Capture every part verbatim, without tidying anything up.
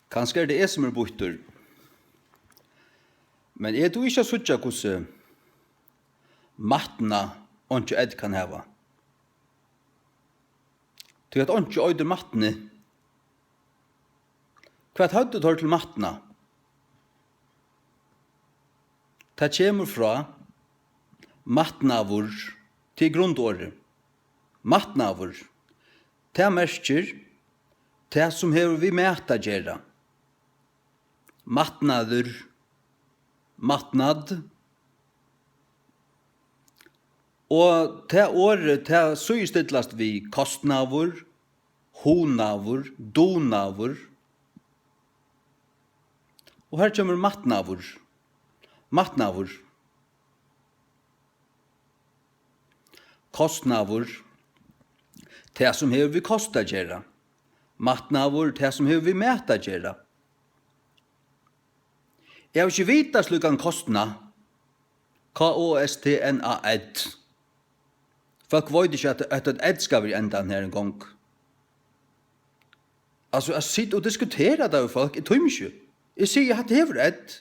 Kanska er tað eg, sum eri býttur. Men eg dugi ikki at síggja, hvussu matna einki ð kann hava. Tí at einki eitur matni. Hvat høvdu teir til matna? Tað kemur frá matnaður, tað er grundorðið. Matnaður. Tað merkir tað, sum hevur við mat at gera. Matnaður, matnað. Og tað orðið, tað síðustillast við kostnaður, hugnaður, dugnaður. Og her kemur matnaður. Matnaður. Kostnaður, tað, sum hevur við kost at gera. Matnaður, tað, sum hevur við mat at gera. Eg havi ikki vitað slíkan kostnað. K O S T N A D. Fólk veit ikki, at, at eitt ð skal vera í endan her ein gong. Altso, at sita og diskutera tað við fólk, eg tími ikki. Eg sigi, hatta hevur ð.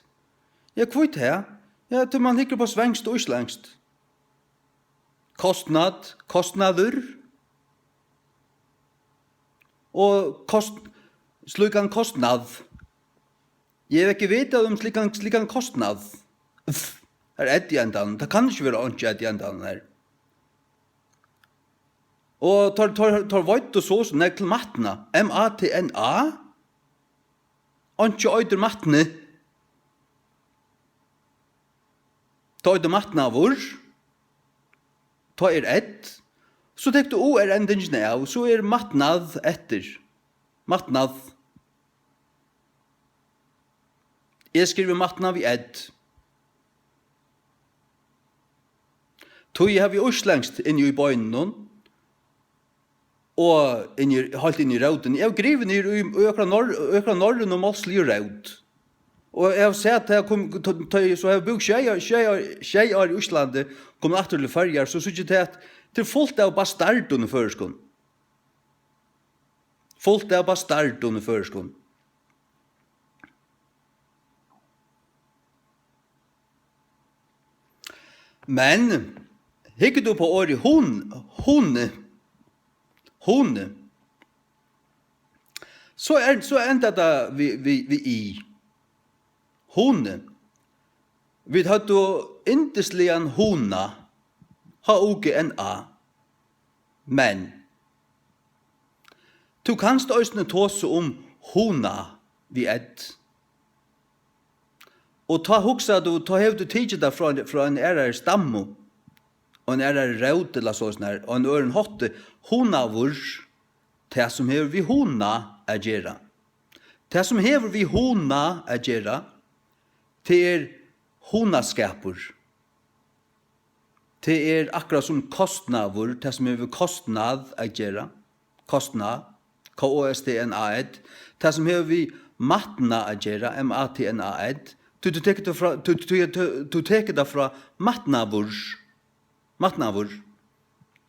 Ja, hví tað? Ja, tí man hyggur upp á svenskt og íslendskt. Kostnað, kostnaður. Og kost-, slíkan kostnað. Eg hevði ikki vitað um slíkan, slíkan kostnað. Pff, har er ð í endanum. Tað kann ikki vera einki ð í endanum her. Og teir, teir, teir veiddu so, so nógv til matna. M A T N A. Einki eitur matni. Tá eitur matnaður. Tá er ð. So tekur tú U R endingina av, so er matnað eftir. Matnað. Eg skrivi matnað við ð. Tí eg havi íslendskt inni í beinunum og inni, heilt inni í rótini. Eg havi grivið niður í, í okkara norr-, í okkara norrønu málsligu rót. Og eg havi sæð, tá eg kom, tá, tá eg so havi brúkt sjey ár, sjey ár, sjey ár í Íslandi, komin aftur til Føroyar, so síggi eg tað, at tað er fult av bastardum í føroyskum. Fult av bastardum í føroyskum. Men hyggur tú upp á orðið hun-, huni, huni, so er, so endar tað við, við, við i. Huni. Vit høvdu yndisligan hugna, H U G N A. Men tú kanst eisini tosa um hugna við ð. Og tá hugsar tú, tá hevur tú tikið tað frá, frá ein aðrari stammu, og ein aðrari rót ella soleiðis, á ein øðrum hátti. Hugnaður, tað sum hevur við hugna at gera. Tað sum hevur við hugna at gera, tað er hugnaskapur. Tað er akkurát sum kostnaður, tað sum hevur við kostnað at gera. Kostnað, K O S T N A D. Tað sum hevur við matna at gera, M A T N A D. Tú, tú tekur tað frá, tú, tú, tú, tú tekur tað frá matnaður. Matnaður.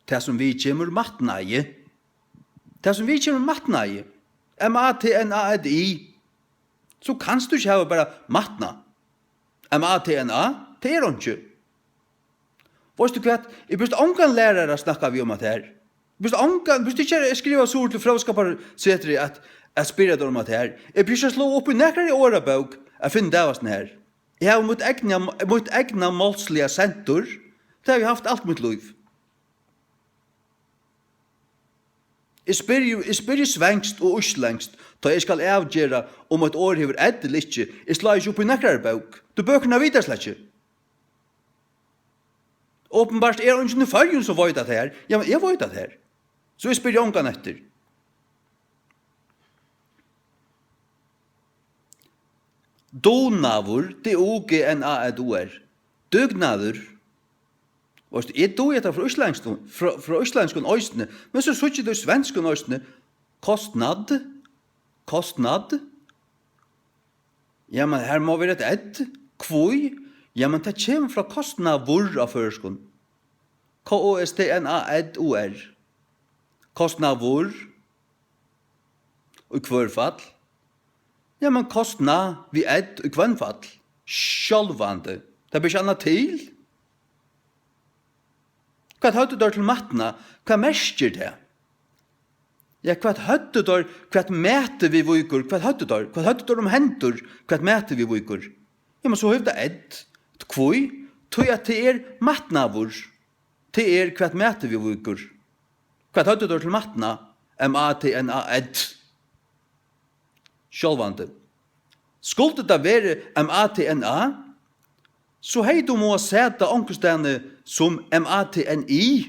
Tað sum viðkemur matnaði. Tað sum viðkemur matnaði. M A T N A D I. So kanst tú ikki hava bara matna. M A T N A, tað er einki. Veitst tú hvat? Eg brúkti ongan lærara at snakka við um hatta her. Eg brúkti ongan, eg brúkti ikki at skriva suður til Fróðskaparsetrið at, at spyrja teir um hatta her. Eg brúkti ikki at sláa upp í nakrari orðabók at finna tað her. Eg havi mítt egna, mítt egna málsliga sentur. Tað havi eg havt alt mítt lív. Eg spyrji, eg spyrji svenskt og íslendskt, tá eg skal avgera, um eitt orð hevur ð ella ikki. Eg slái ikki upp í nakrari bók. Tú, bøkurnar vita slett ikki. Openbart er eingin í Føroyum, sum veit at tað er. Ja, men eg veit at tað er. So eg spyrji ongan eftir. Dugnaður, D U G N A Ð U R. Dugnaður. Veitst, eg dugi hetta frá íslendskum, frá, frá íslendskum eisini, men so síggi eg tað í svenskum eisini. Kostnað, kostnað. Ja, men her má vera eitt ð. Hví? Ja, men tað kemur frá kostnaður á føroyskum. K O S T N A Ð U R. Kostnaður. Í hvør fall. Ja, men kostnað við ð í hvønnfalli. Sjálvandi. Tað ber ikki annað til. Hvat høvdu teir til matnað? Hvat merkir tað? Ja, hvat høvdu teir, hvat mæti viðvíkur, hvat høvdu teir, hvat høvdu teir um hendur, hvat mæti viðvíkur? Ja, men so hevur tað ð. Hví? Tí at tað er matnaður. Tað er, hvat mæti viðvíkur. Hvat høvdu teir til matnað? M A T N A ð. Sjálvandi. Skuldi tað verið M A T N A, so hevði tú mátt seta onkustaðni sum M A T N I,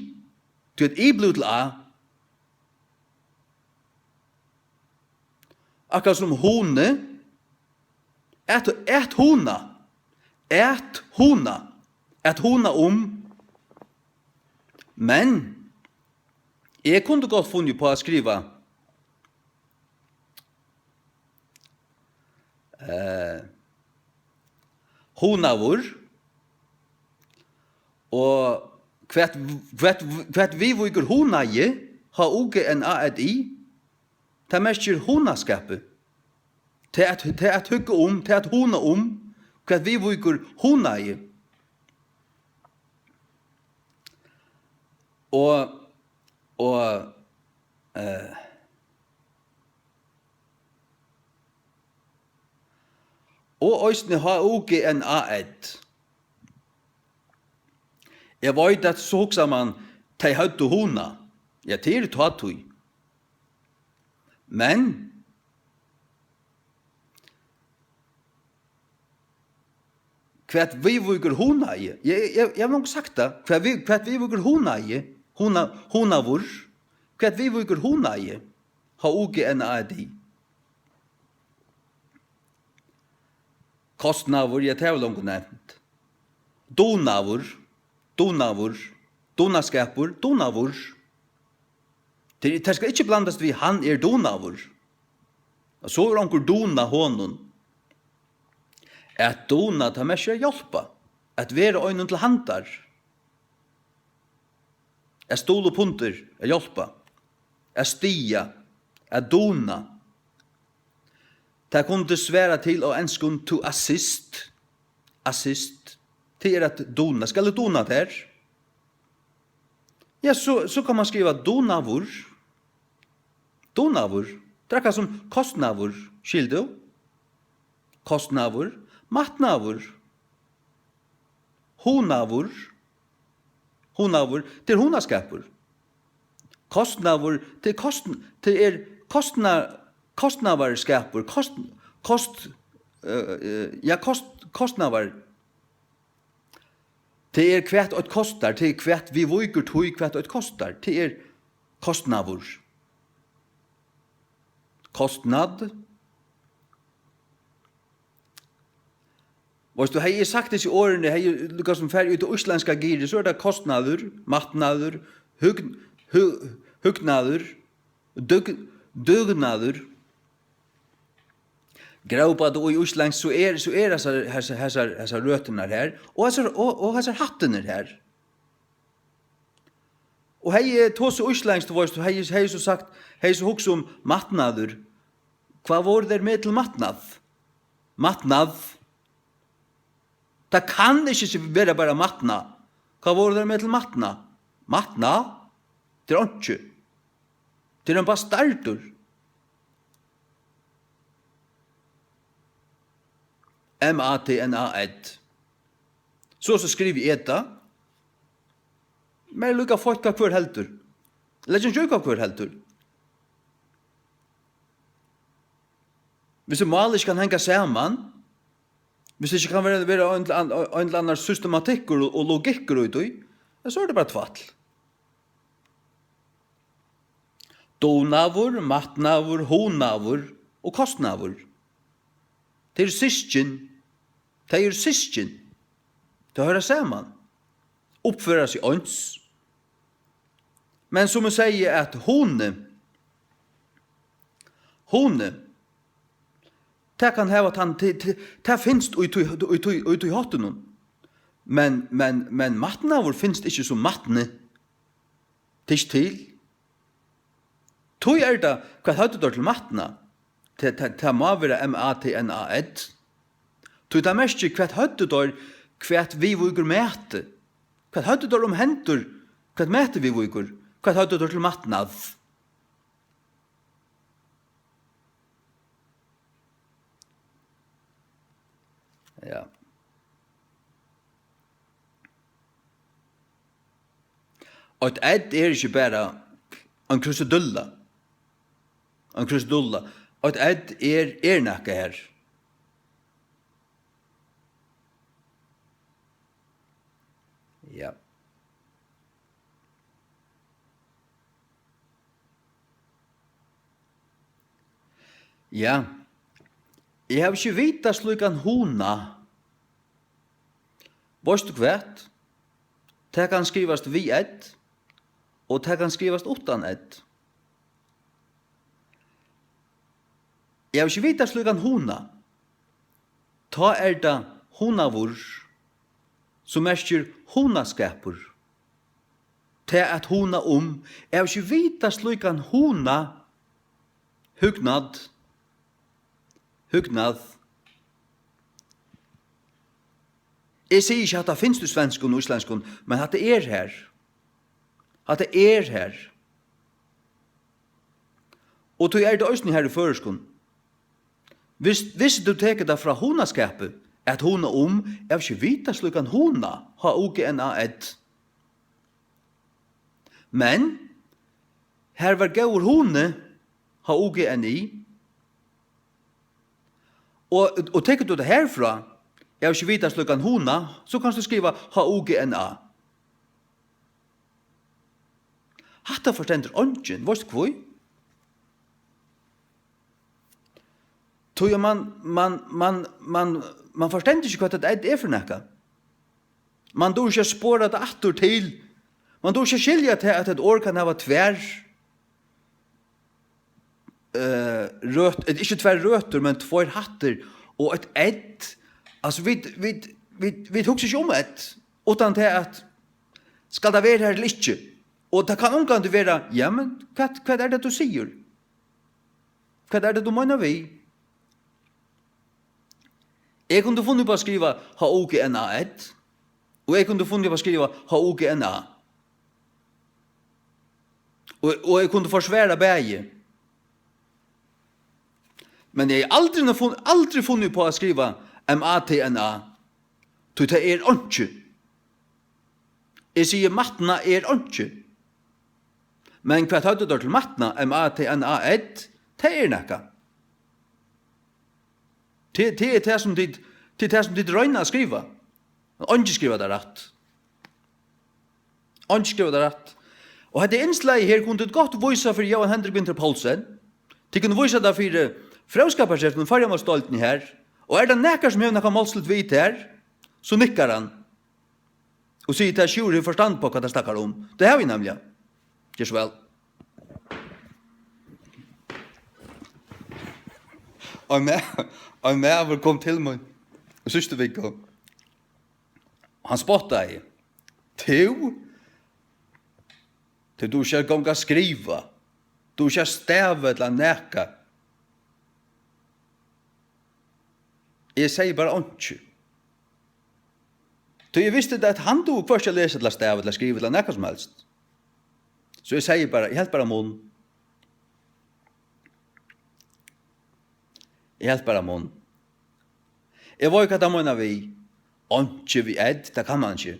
tí at I blívur til A. Akkurát sum huni. At, at hugna. At hugna. At hugna um. Men eg kundi gott funnið upp á at skriva, eh, hugnaður. Og hvat, hvat, hvat viðvíkur hugnaði, H U G N A Ð I, tað merkir hugnaskapi. Tað at, tað at hugga um, tað at hugna um, hvat viðvíkur hugnaði. Og, og, eh, og eisini H U G N A Ð. Eg veit, at so hugsar mann, tey høvdu hugna. Ja, tað er tá tíð. Men hvat viðvíkur hugnaði? Eg, eg, eg, eg havi longu sagt tað. Hvat við, hvat viðvíkur hugnaði? Hugna, hugnaður. Hvat viðvíkur hugnaði? H U G N A D. Kostnaður, ja, tað havi eg longu nevnt. Dugnaður, dugnaður, dugnaskapur, dugnaður. Tað, tað skal ikki blandast við, hann er dugnaður. Og so er onkur dugna honum. At dugna, tað merkir at hjálpa, at vera einum til handar. At stuðla upp undir, at hjálpa. At styðja, at dugna. Tað kundi svara til á enskum to assist. Assist. Tað er at dugna. Skal eg dugna tær? Ja, so, so kann man skriva dugnaður. Dugnaður. Tað er akkurát sum kostnaður, skilur tú? Kostnaður. Matnaður. Hugnaður. Hugnaður, tað er hugnaskapur. Kostnaður, tað er kostn-, tað er kostna-, kostnaðarskapur, kostn-, kost-, eh, eh, ja, kost-, kostnaður. Tað er hvat eitt kostar, tað er hvat viðvíkur tí, hvat eitt kostar. Tað er kostnaður. Kostnað. Veitst tú, hevði eg sagt hesi orðini, hevði eg líka sum farið út í íslendska girið, so er tað kostnaður, matnaður, hugn-, hu-, hugnaður, dugn-, dugnaður. Grópa tú í íslendskt, so er, so er hasar, hasar, hasar, hasar røturnar her, og hasar, og, og hasar hættirnir her. Og hevði eg tosað íslendskt, tú veitst, hevði, hevði so sagt, hevði so hugsað um matnaður. Hvat vóru teir meg til matnað? Matnað. Tað kann ikki vera bara matnað. Hvat vóru teir meg til matnað? Matnað? Tað er einki. Tað er ein bastardur. M A T N A D. So, so skrivi eg tað. Mær er líka feitt, hvat hvør heldur. Legg ikki í, hvat hvør heldur. Hvis mál ikki kann hanga saman, hvis ikki kann vera, vera ein, ein, ein ella annar systematikkur og, og logikkur í tí, ja, so er tað bara tvætl. Dugnaður, matnaður, hugnaður og kostnaður. Tey eru systkin. Tey eru systkin. Tey hoyra saman. Uppføra seg eins. Men sum eg sigi, at hugni, hugni, tað kann hava tann, tað, tað, tað finst í tí, í tí, í tí háttinum. Men, men, men matnaður finst ikki sum matni. Tað er ikki til. Tí er tað, hvat høvdu teir til matnað? Tað, tað, tað má vera M A T N A ð. Tí tað merkir, hvat høvdu teir, hvat viðvíkur mati? Hvat høvdu teir um hendur, hvat mati viðvíkur? Hvat høvdu teir til matnað? Ja. Eitt ð er ikki bara ein krusedulla. Ein krusedulla. Eitt ð er, er nakað her. Ja. Ja. Eg havi ikki vitað slíkan hugna. Veitst tú hvat? Tað kann skrivast við ð, og tað kann skrivast uttan ð. Eg havi ikki vitað slíkan hugna. Tá er tað hugnaður, sum merkir hugnaskapur. Tað at hugna um. Eg havi ikki vitað slíkan hugna. Hugnað. Hugnað. Eg sigi ikki, hatta finst í svenskum og íslendskum, men hatta er har. Hatta er har. Og tí er tað eisini har í føroyskum. Viss, viss tú tekur tað frá hugnaskapi, at hugna um, eg havi ikki vitað slíkan hugna, H U G N A ð. Men har var góður hugni, H U G N I. Og, og tekur tú tað herfrá, eg havi ikki vitað slíkan hugna, so kanst tú skriva H U G N A. Hatta forstendur eingin, veitst tú hví? Tí at man, man, man, man, man forstendur ikki, hvat eitt ð er fyri nakað. Man dugir ikki at spora tað aftur til. Man dugir ikki at skilja tað, at eitt orð kann hava tvær, eh, røt-, eh, ikki tvær røtur, men tveir hættir og eitt ð. Altso, vit, vit, vit, vit hugsa ikki um ð, uttan tað at skal tað vera har ella ikki? Og tað kann ongantíð vera, ja, men hvat, hvat er tað, tú sigur? Hvat er tað, tú meinar við? Eg kundi funnið upp á at skriva H U G N A ð, og eg kundi funnið upp á at skriva H U G N A. Og, og eg kundi forsvara bæði. Men eg hevði aldri nú funn-, aldri funnið upp á at skriva M A T N A, tí tað er einki. Eg sigi, matna er einki. Men hvat høvdu teir til matna, M A T N A ð, tað er nakað. Tað, tað er tað, sum tit, tað er tað, sum tit royna at skriva. Eingin skrivar tað rætt. Eingin skrivar tað rætt. Og hetta innslagið her kunnu tit gott vísa fyri Jóhan Hendrik Winther Poulsen. Tit kunnu vísa tað fyri Fróðskaparsetrinum, Føroyamálsdeildini her. Og er tað nakar, sum hevur nakað málsligt vit her, so nikkar hann. Og sigur, tað Sjúrður hevur forstand á, hvat hann snakkar um. Tað havi eg nemliga. Ger so væl. Ein ma-, ein maður kom til mín í síðstu viku. Hann spottaði. Tú? Tú dugir ikki at ganga at skriva. Tú dugir ikki at stava ella nakað. Eg segði bara einki. Tí eg visti tað, at hann dugir hvørki at lesa ella stava ella skriva ella nakað sum helst. So eg segði bara, eg helt bara munn. Eg helt bara munn. Eg veit, hvat hann meinar við einki við ð, tað kann man ikki.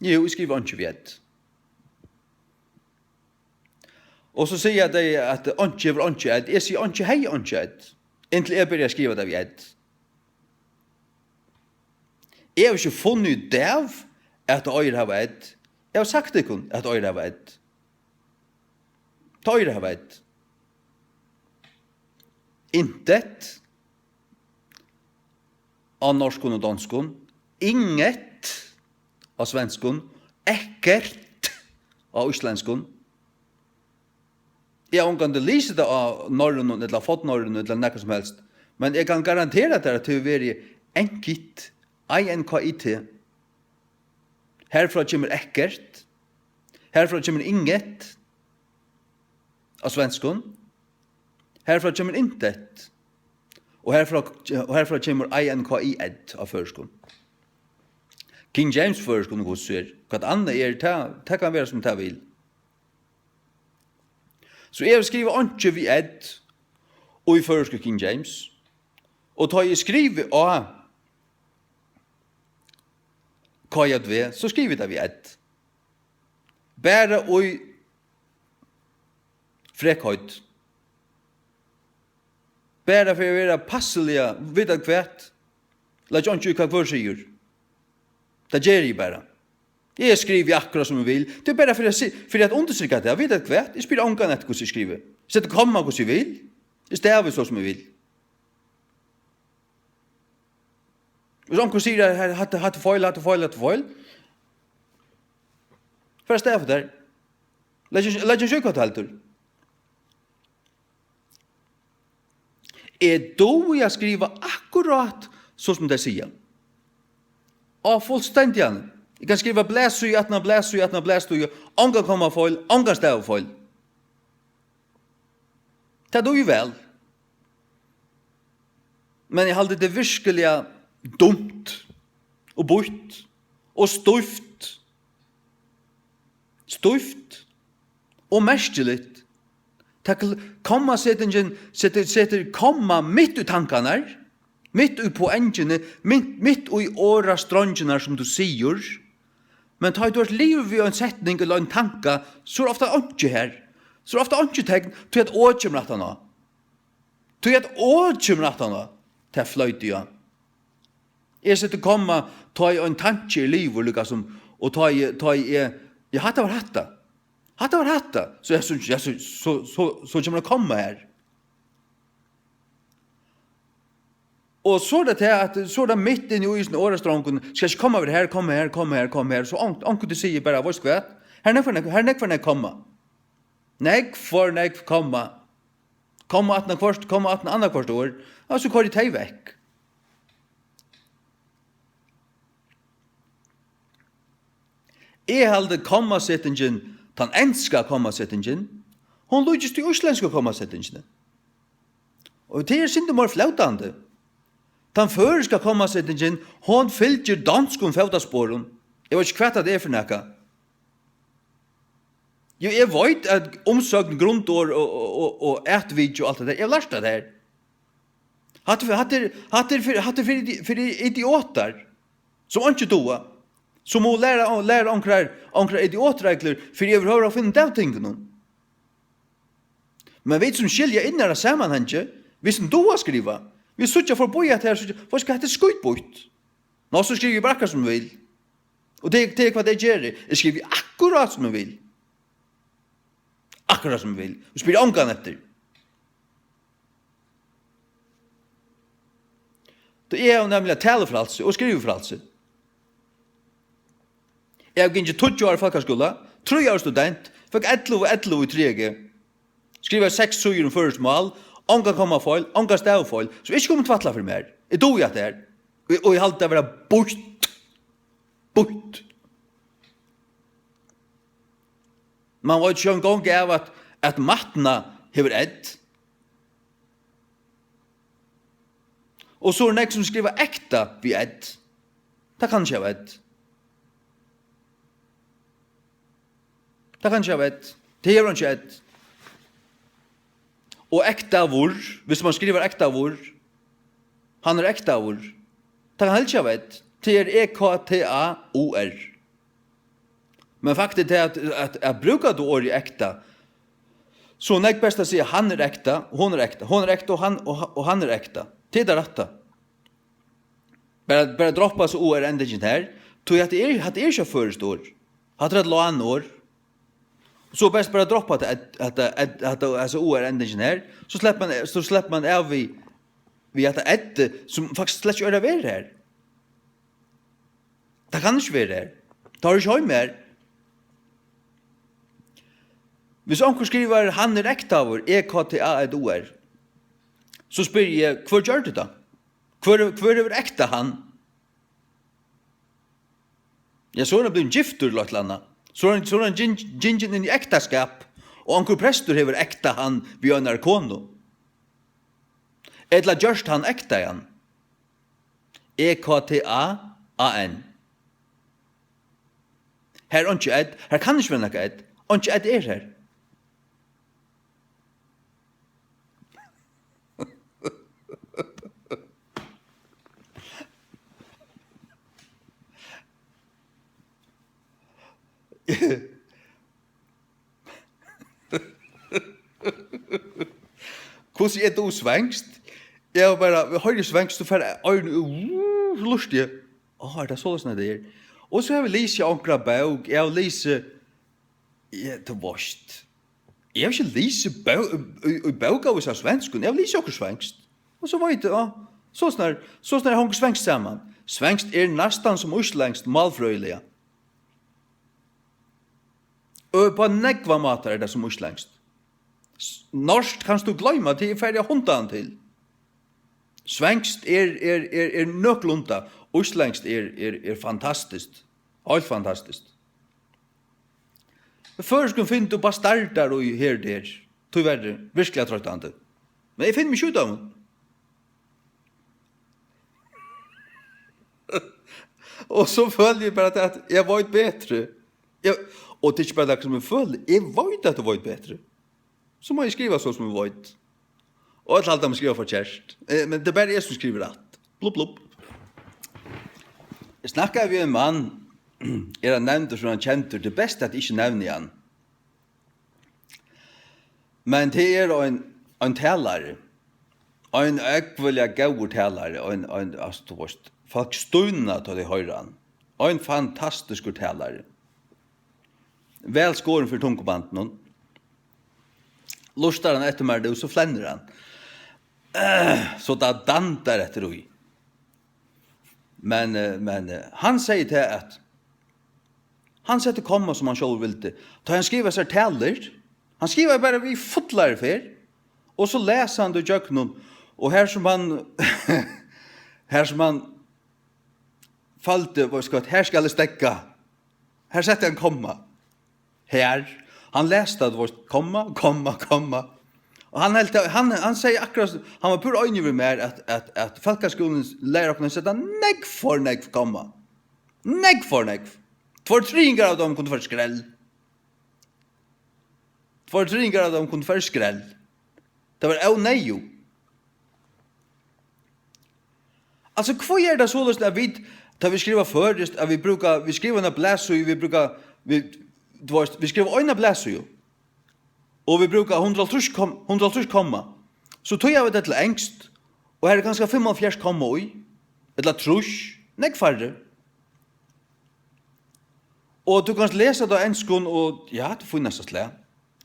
Jú, eg skrivi einki við ð. Og so siga tey, at einki hevur einki ð. Eg sigi, einki hevði einki ð, inntil eg byrjaði at skriva tað við ð. Eg havi ikki funnið út av, at oyr hava ð. Eg havi sagt tykkum, at oyr hava ð. Tað oyr hava ð. Intet á norskum og donskum, inget á svenskum, ekkert á íslendskum. Eg havi ongantíð lisið tað á norrønum ella fornnorrønum ella nakað sum helst, men eg kann garantera tær, at tað hevur verið enkit, I N K I T. Herfrá kemur ekkert. Herfrá kemur inget á svenskum. Herfrá kemur intet. Og herfrá, og herfrá kemur I N K I ed á føroyskum. King James føroyskum, hvussu er? Hvat annað er, tað, tað kann vera, sum tað vil. So eg skrivi einki við ed í føroysku King James. Og tá eg skrivi á K J V, so skrivi eg tað við ed. Bara í frekheit. Bara fyri at vera passiliga, vita hvat, leggja einki í, hvat hvør sigur. Tað geri eg bara. Eg skrivi akkurát sum eg vil. Tað er bara fyri at si-, fyri at undirstrika tað. Vita hvat, eg spyr ongan eftir, hvussu eg skrivi. Eg seti komma, hvussu eg vil. Eg stavi so, sum eg vil. Hvis onkur sigur, at her, hatta, hatta er feil, hatta er feil, hatta er feil, far at stava tær. Legg ikki, legg ikki í, hvat heldur. Eg dugi at skriva akkurát so, sum tey siga. Á fullstendigan. Eg kann skriva blaðsíðu aftan á blaðsíðu aftan á blaðsíðu. Ongan kommafeil, ongan stavifeil. Tað dugi eg væl. Men eg haldi, tað er virkiliga dumt og býtt og stívt. Stívt og merkiligt. Tað kl-, kommasetingin setir, setir komma mitt í tankarnar, mitt í poengini, mitt, mitt í orðastrongirnar, sum tú sigur. Men tá ið tú ert liðugur við ein setning ella ein tanka, so er ofta einki har. So er ofta einki tekn, tí at orð kemur aftan á. Tí at orð kemur aftan á, tað floyt, ja. Eg seti komma, tá ið ein tanki er liðugur, líka sum, og tá ið, tá ið eg, ja, hatta var hatta. Hatta var hatta. So eg, so, ja, so, so, so, so kemur ein komma har. Og so er tað tað, at so er tað mitt inni í, í orðastronginum, skal ikki komma við her, komma her, komma her, komma her. So onk-, onkuntíð sigi eg bara, veitst hvat? Her er nógv for nógv, her er nógv for nógv komma. Nógv for nógv komma. Komma aftan á hvørt, komma aftan á annað hvørt orð. Ja, so koyri eg tey vekk. Eg haldi, kommasetingin, tann enska kommasetingin, hon líkist tí íslendsku kommasetingini. Og tað er eitt sindur meir flótandi. Tann føroyska kommasetingin, hon fylgir donskum fótasporum. Eg veit ikki, hvat tað er fyri nakað. Jú, eg veit, at umsøgn, grundorð og, og, og, og atvikið og alt tað har, eg havi lært tað har. Hatta er, hatta er, hatta er fyri, hatta er fyri idi-, fyri idiotar, sum einki duga, sum mugu læra, læra onkrar, onkrar idiotreglur fyri yvirhøvur at finna út av tingunum. Men vit, sum skilja innara samanhangin, vit, sum duga at skriva, vit síggja forbí at tað her, síggja, veitst hvat, hetta er skítbýtt. Ná, so skrivi eg bara akkurát sum eg vil. Og tað er, tað er hvat eg geri. Eg skrivi akkurát sum eg vil. Akkurát sum eg vil. Og spyr ongan eftir. Tí eg havi nemliga talufrælsi og skrivifrælsi. Eg havi gingið tíggju ár í fólkaskúla, trý ár student, fekk ellivu, ellivu í triðja G. Skrivaði seks síður um føroyskt mál, ongan kommafeil, ongan stavifeil, so ikki kom og tvætla fyri mær. Eg dugi hatta her. Og, og eg haldi tað vera býtt. Býtt. Man veit ikki eingong av, at, at matna hevur edd. Og so er nógv, sum skriva ekta við edd. Tað kann ikki hava edd. Tað kann ikki hava edd. Tað hevur einki edd. Og ektaur, viss man skrivar ektaur, hann er ektaur. Tað kann helst ikki hava edd. Tað er E K T A U R. Men faktum er tað, at, at, at brúkar tú orðið ekta, so er nógv best at siga, hann er ekta, og hon er ekta. Hon er ekta, og hann, og, og hann er ekta. Tað er tað rætta. Bara, bara droppa so U R-endingin her. Tí hatta er, hatta er ikki eitt føroyskt orð. Hatta er eitt lánorð. So best bara droppa hatta, hatta, hatta, hatta, hasa U R-endingin her. So sleppur man, so sleppur man av við, við hatta edd, sum faktiskt slett ikki eigur at vera her. Tað kann ikki vera her. Tað hoyrir ikki heima her. Viss onkur skrivar, "Hann er ektaur", E K T A U R, so spyrji eg, hvør gjørdi tað? Hvør, hvør hevur ektað hann? Ja, so er hann blivin giftur ella eitt ella annað. So er hann, so er hann gin-, gingin inn í ektaskap, og onkur prestur hevur ektað hann við einari konu. Ella gjørt hann ektaðan? E K T A A N. Har er einki ð, har kann ikki vera nakað ð. Einki ð er har. Hvussu er tú svenskt? Eg havi bara, eg hoyri svenskt, so fær oyruni, uh, lurti eg. Á, er tað soleiðis, tað er? Og so havi eg lisið onkra bók, eg havi lisið, ja, tú veitst. Eg havi ikki lisið bó-, í, í bókavís av svenskum, eg havi lisið okkurt svenskt. Og so veit eg, á, so snar, so snar hongur svenskt saman. Svenskt er næstan sum íslendskt málfrøðiliga. Og upp á nógvar mátar er tað sum íslendskt. S-, norskt kanst tú gloyma, tað er farið hundan til. Svenskt er, er, er, er nøkulunda, íslendskt er, er, er fantastiskt. Heilt fantastiskt. Í føroyskum finnur tú bastardar í her og der. Tíverri, virkiliga troyttandi. Men eg finn meg ikki í teimum. Og so føli eg bara, at eg veit betri. Eg, og tað er ikki bara tað sum eg føli, eg veit, at eg veit betri. So má eg skriva so, sum eg veit. Og øll halda, meg skriva forkert. Eh, men tað er bara eg, sum skrivi rætt. Blubb, blubb. Eg snakkaði við ein mann, er hann nevndur, so er hann kendur. Tað er best, at eg ikki nevni hann. Men tað er ein, ein talari. Ein ógvuliga góður talari. Ein, ein, altso, tú veitst, fólk stivna, tá tey hoyra hann. Ein fantastiskur talari. Væl skorin fyri tungubandinum. Lurtar hann eftir mær nú, so flennir hann. Eh, so tað dandar eftir í. Men, eh, men, eh, hann segði tað, at hann setti komma, sum hann sjálvur vildi. Tá hann skrivar sær talur, hann skrivar bara við fullari ferð, og so les hann tað ígjøgnum, og har sum hann, har sum hann føldi, veitst hvat, her skal eg steðga. Her setti hann komma. Her. Hann las tað, tú veitst, komma, komma, komma. Og hann helt, hann, hann segði akkurát, hann var púra einigur við mær, at, at, at fólkaskúlin lærir okkum at seta nógv for nógv komma. Nógv for nógv. Tveir triðingar av teimum kundu farið skrell. Tveir triðingar av teimum kundu farið skrell. Tað var óneyðugt. Altso, hví er tað soleiðis, at vit, tá vit skriva føroyskt, at vit brúka, vit skriva eina blaðsíðu, vit brúka, vit, tú veitst, vit skriva eina blaðsíðu, og vit brúka hundrað og hálvtrýss kom-, hundrað og hálvtrýss komma, so týða vit tað til enskt, og har er kanska fimmoghálvfjerðs komma í, ella trýss, nógv færri. Og tú kanst lesa tað á enskum, og ja, tað fínasta slag.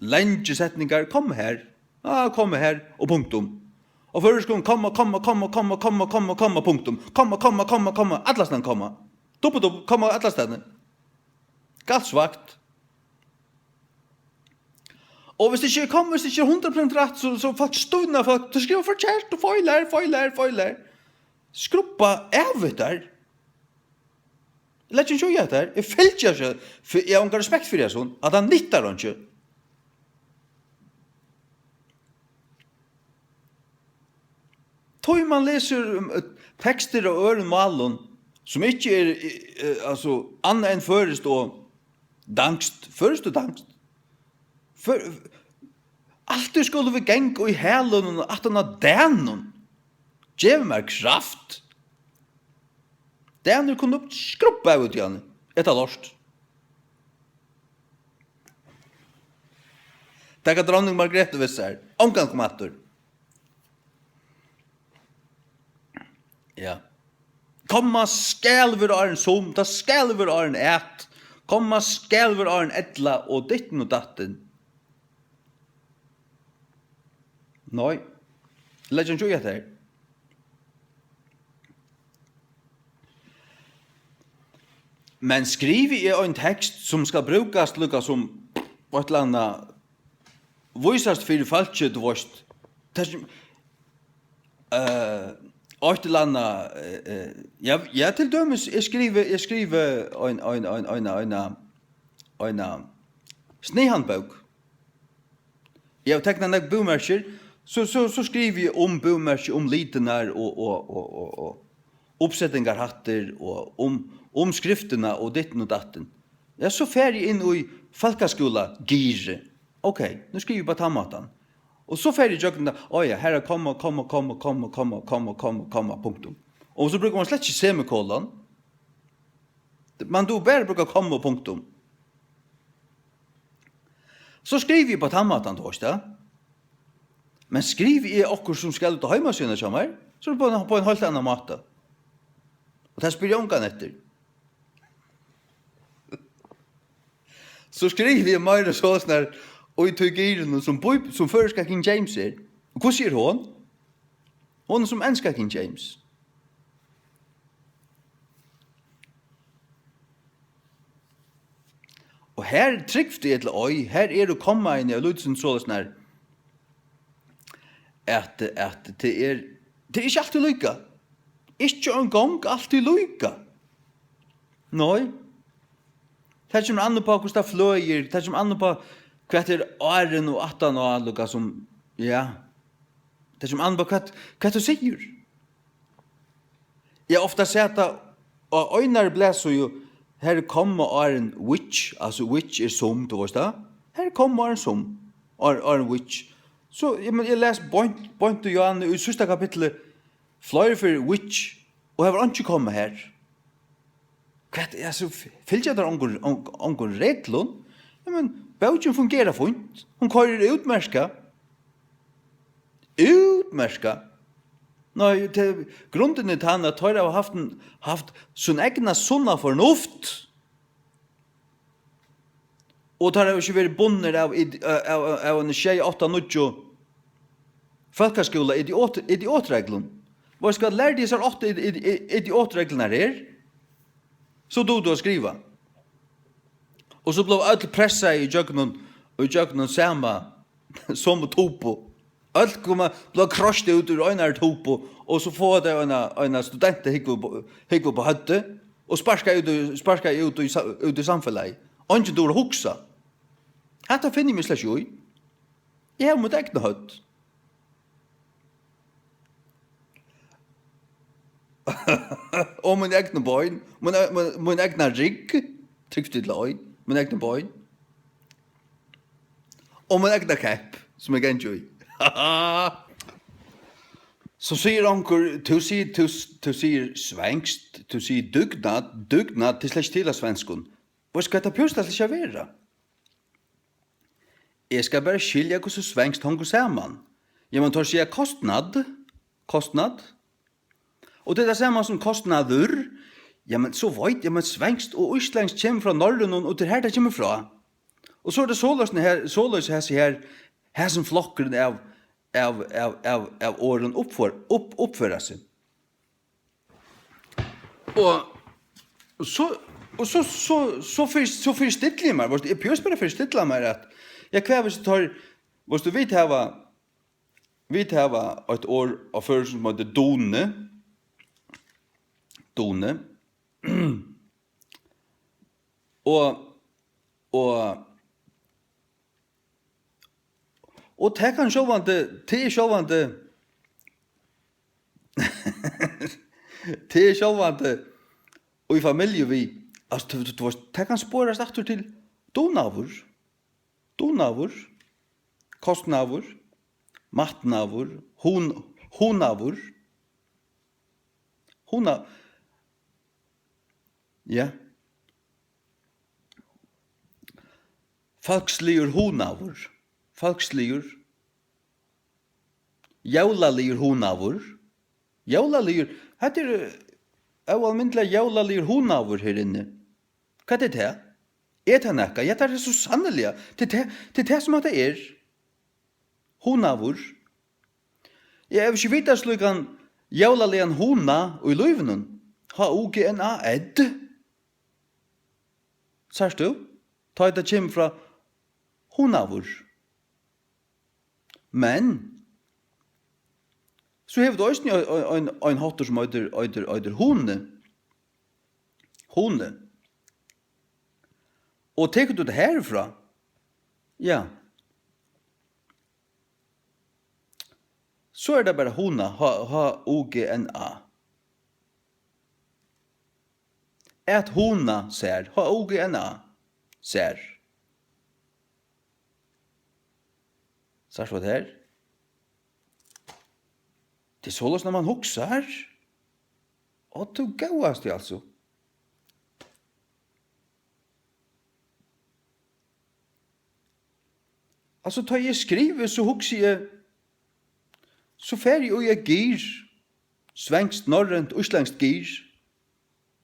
Langir setningar, kom her, ah, kom her, og punktum. Og føroyskum, komma, komma, komma, komma, komma, komma, komma, punktum. Komma, komma, komma, komma, allastaðni komma. Dubbu, dubbu, komma allastaðni. Galt svakt. Og hvis tað ikki er komma, hvis tað ikki er hundrað prosent rætt, so, so fólk stivna, fólk, tú skrivar forkert, og feilar, feilar, feilar. Skrubba av við tær. Eg leggi ikki í hetta her. Eg fylgi ikki, for eg havi onga respekt fyri hesum, at hann nyttar einki. Tí man lesur, um, eh, tekstir á øðrum málum, sum ikki er, eh, eh, altso, annað enn føroyskt og danskt, føroyskt og danskt. Før, altíð skulu vit ganga í hælunum aftan á danum. Gev mær kraft. Danir kunnu skrubba av út í hann. Eta lort. Taka dronning Margrethe við sær. Ongan kom aftur. Ja. Komma skal vera áðrenn sum, tað skal vera áðrenn at. Komma skal vera áðrenn ella og dittin og dattin. Nei. Legg ikki í hetta her. Men skrivi eg ein tekst, sum skal brúkast líka sum eitt ella annað, vísast fyri fólki, tú veitst, tað sum, eh, eitt ella annað, eh, eh, ja, ja, til dømis, eg skrivi, eg skrivi ein, ein, ein, eina, eina, eina snighandbók. Eg havi teknað nógv búmerkir, So, so, so skrivi eg um búmerki, um litirnar og, og, og, og, og uppsetingarhættir og um, um skriftina og dittin og dattin. Ja, so fari eg inn í fólkaskúlagirið. Ok, nú skrivi eg á tann mátan. Og so fari eg ígjøgnum tað. Á ja, her er komma, komma, komma, punktum. Og so brúkar mann slett ikki semikolon. Mann dugir bara at brúka komma og punktum. So skrivi eg á tann mátan, tú veist tað. Men skrivi eg okkurt sum skal út á heimasíðuna hjá mær, so er tað á ein, á ein heilt annan máta. Og tað spyr eg ongan eftir. So skrivi eg meira soleiðis nær í tí girðinum sum bíb-, sum føroyska King James er. Og hvussu er hon? Hon er sum enska King James. Og her, trúgv tí ella ei, her eru kommaini av lítið soleiðis nær, at, at tað er, tað er ikki altíð líka. Ikki eingong altíð líka. Nei. Tað kemur an uppá, hvussu tað fløðir, tað kemur an uppá, hvat er áðrenn og aftan á, líka sum, ja. Tað kemur an uppá, hvat, hvat tú sigur. Eg havi ofta sæð tað á einari blaðsíðu, har er komma áðrenn which, altso which er sum, tú veist tað? Har er komma áðrenn sum, áðrenn, áðrenn which. So, eg meini, eg las beint, beint í Johannes í síðsta kapitli, fleiri ferðir which, og har var einki komma har. Hvat, altso, f-, fylgja teir ongum, ong-, ongum reglum? Ja, men bókin fungerar fínt. Hon koyrir útmerkað. Útmerkað. Nei, tað, grundin er tann, at teir hava havt ein, havt sín egna sunna fornuft. Og teir hava ikki verið bundnir av id-, av, av, av eini sjey, átta, níggju fólkaskúla idiot-, idiotreglum. Veitst tú hvat, lær teg hesar átta id-, id-, id-, idiotreglurnar her, so dugir tú at skriva. Og so blíva øll pressað ígjøgnum, ígjøgnum sama, somu tupu. Øll koma, blíva kroyst út úr einari tupu, og so fáa tey eina, eina student at húgva upp, húgva upp á høvdið, og sparka út í, sparka út í sa-, út í samfelagið. Eingin dugir at hugsa. Hatta finni eg meg slett ikki í. Eg havi mítt egna høvd. Og mín egna bein, mín, mín, mín egna rygg, trúgv tí ella ei, mín egna bein. Og mín egna kapp, sum eg gangi í. So sigur onkur, tú sigur, tú, tú sigur svenskt, tú sigur dugnad, dugnad, tað er slett ikki til á svenskum. Veitst tú hvat, tað behøvist tað slett ikki at vera. Eg skal bara skilja, hvussu svenskt hongur saman. Jamen, teir siga kostnad, kostnad. Og tað er tað sama sum kostnaður. Jamen, so veit eg, men svenskt og íslendskt kemur frá norrønum, og tað er har, tað kemur frá. Og so er tað soleiðis her, soleiðis hesi her, hesin flokkurin av, av, av, av, av orðum uppfør-, upp-, uppføra seg. Og, og so, og so, so, so fyri, so fyristilli eg mær, veitst tú, eg behøvist bara fyristilli mær at, ja, hvat hvis eg tar, veitst tú, vit hava, vit hava eitt orð á føroyskum sum eitur duni. Duni. Og, og, og tað kann sjálvandi, tað er sjálvandi, tað er sjálvandi í familju við, altso, tú, tú, tú veitst, tað kann sporast aftur til dugnaður, dugnaður, kostnaður, matnaður, hun-, hugnaður, hugna-, ja. Fólksligur hugnaður, fólksligur, jólaligur hugnaður, jólaligur, hetta er, eh, óalmindiliga jólaligur hugnaður her inni. Hvat er tað? Er tað nakað? Ja, tað er so sanniliga. Tað er tað, tað er tað, sum hatta er. Hugnaður. Eg havi ikki vitað slíkan jólaligan hugna í lívinum. H U G N A D. Sært tú? Tá ið tað kemur frá hugnaður. Men so hevur tú eisini ein, ein, ein, ein háttur sum eitur, eitur, eitur hugni. Hugni. Og tekur tú tað herfrá? Ja. So er tað bara hugna, H, H U G N A. At hugna sær, H U G N A, sær. Sært tú tað her? Tað er soleiðis, nær mann hugsar. Á, tú góðasti, altso. Altso, tá eg skrivi, so hugsi eg, so fari eg í eitt gir, svenskt, norrønt, íslendskt gir,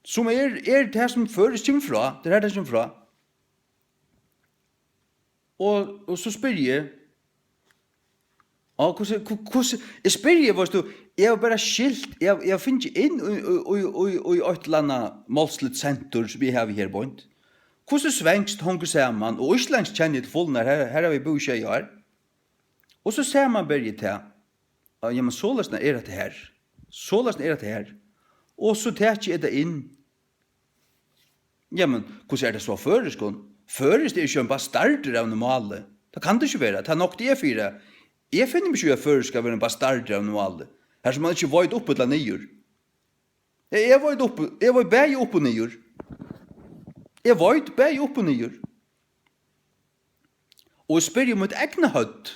sum er, er tað, sum føroyskt kemur frá. Tað er har, tað kemur frá. Og, og so spyrji eg, á, hvussu, hvu-, hvussu, eg spyrji, veitst tú, eg havi bara skilt, eg havi, eg havi fingið inn í, í, í, í, í eitt ella annað málsligt sentur, sum eg havi her beint. Hvussu svenskt hongur saman, og íslendskt kenni eg til fulnar, her, her havi eg búð í sjey ár. Og so samanberi eg tað. Á, jamen, soleiðis er hetta her. Soleiðis er hetta her. Og so taki eg tað inn. Jamen, hvussu er tað so á føroyskum? Føroyskt er ikki ein bastardur av einum máli. Tað kann tað ikki vera. Tað nokti eg fyri. Eg finni meg ikki í, at føroyskt skal vera ein bastardur av einum máli, har sum mann ikki veit upp ella niður. Eg, eg veit upp, eg veit bæði upp og niður. Eg veit bæði upp og niður. Og eg spyrji mítt egna høvd.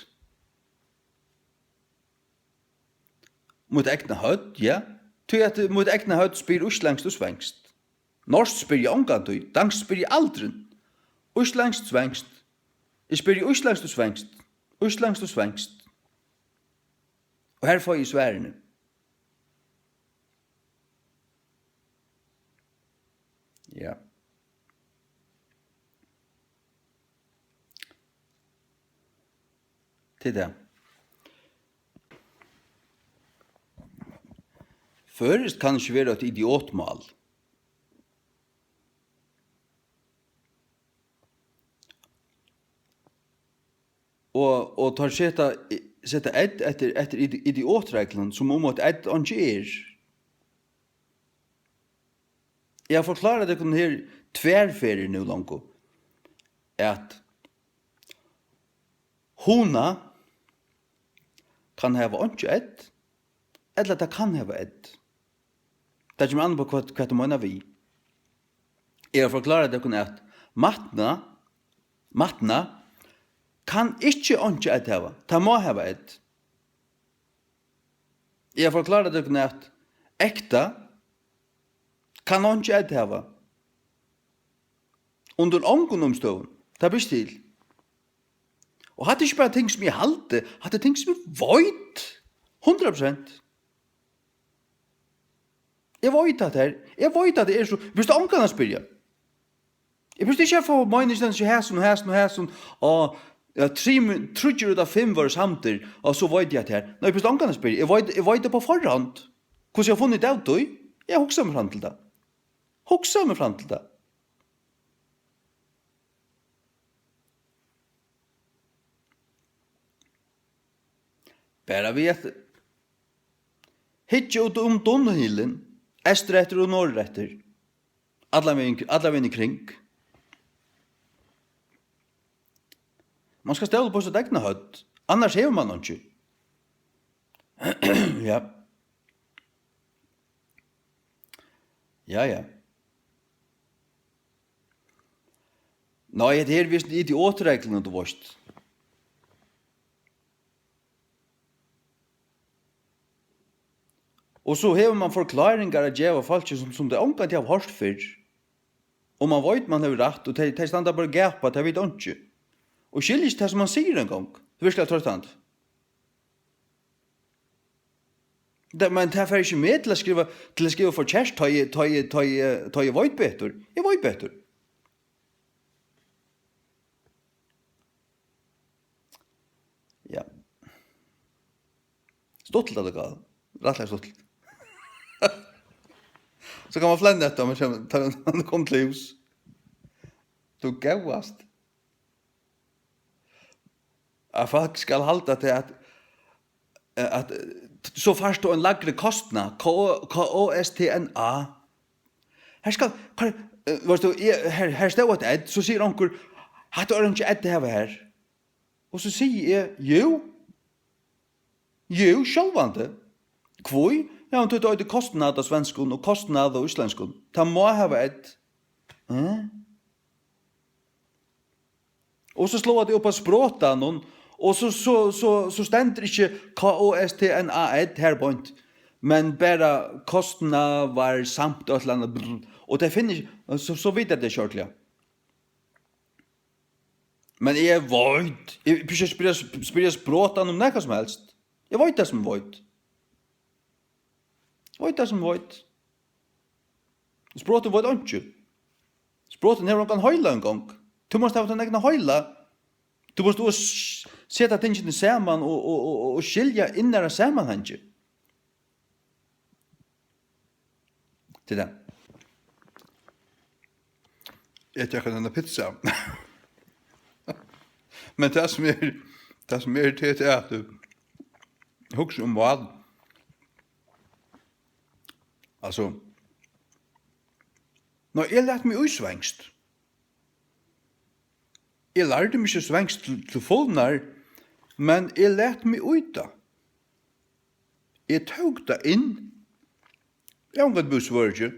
Mítt egna høvd, ja. Tí at mítt egna høvd spyr íslendskt og svenskt. Norskt spyr eg ongantíð, danskt spyr eg aldrin. Íslendskt, svenskt. Eg spyrji íslendskt og svenskt. Íslendskt og svenskt. Og her fái eg svarini. Ja. Tað er tað. Føroyskt kann ikki vera eitt idiotmál. Og, og teir seta, seta ð eftir, eftir idi-, idiotreglum, sum um at ð einki er. Eg havi forklárað tykkum her tvær ferðir nú longu, at hugna kann hava einki ð, ella tað kann hava ð. Tað kemur an upp á, hvat, hvat tú meinar við. Eg havi forklárað tykkum, at matna, matna kann ikki einki ð hava. Tað má hava ð. Eg havi forklárað tykkum, at ekta kann einki ð hava. Undir ongum umstøðum. Tað ber ikki til. Og hatta er ikki bara ting, sum eg haldi, hatta er ting, sum eg veit. Hundrað prosent. Eg veit, at tað er, eg veit, at tað er so. Eg brúkti ongan at spyrja. Eg brúkti ikki at fáa meiningina til hasin og hasin og hasin, og, ja, tríggir út av fimm vóru samdir, og so veit eg, at tað er. Nei, eg brúkti ongan at spyrja. Eg veit, eg veit tað á forhond. Hvussu eg havi funnið út av tí? Eg hugsaði meg fram til tað. Hugsaði meg fram til tað. Bara við at hyggja út um dunnuhylin, eystureftir og norðureftir, allan vegin, allan vegin í kring. Mann skal stóla upp á sítt egna høvd, annars hevur mann einki. Ja. Ja, ja. Nei, hetta her er vist idiotregluni, tú veist. Og so hevur mann forkláringar at geva fólki, sum, sum tey ongantíð hava hoyrt fyrr. Og mann veit, mann hevur rætt, og tey, tey standa bara og gapa, tey vita einki. Og skilja ikki tað, sum mann sigur eingong. Tað er virkuliga troyttandi. Tað, men tað fær ikki meg til at skriva, til at skriva forkert, tá eg, tá eg, tá eg, tá eg veit betur. Eg veit betur. Ja. Stuttligt, at tað gal. Rættiliga stuttligt. So kann mann flenna eftir, men tá hann kom til hús. Tú góðast. At fólk skal halda til at, at so fært tú ein lægri kostnað, K-, K O S T N A. Her skal, hvar, eh, veitst tú, eg, her, her stóð eitt ð, so sigur onkur, "Hatta er einki ð at hava her." Og so sigi eg, "Jú." Jú, sjálvandi. Hví? Ja, men tí tað eitur kostnad á svenskum og kostnad á íslendskum. Tað má hava eitt, eh? Og so sláa tey upp á sprotanum, og so, so, so, so stendur ikki K O S T N A N har beint, men bara kostnaðar samt eitt ella annað, brr, og tey finna ikki, so, so vita tey sjálvliga. Men eg veit, eg prøvi ikki at spyrja, spyrja sprotan um nakað sum helst. Eg veit tað sum veit. Eg veit tað sum veit. Sprotin veit einki. Sprotin hevur ongan heila eingong. Tú mást hava tín egna heila. Tú mást s-, seta tingini saman og, og, og, og skilja innara samanhangi. Til tað. Eg taki eina pizza. Men tað sum er, tað sum er, tað er at tú hugsa um mál. Altso, nei, eg læt meg í svenskt. Eg lærdi meg ikki svenskt til, til fulnar, men eg læt meg í tað. Eg tók tað inn. Eg havi ongantíð búð í Svøríki.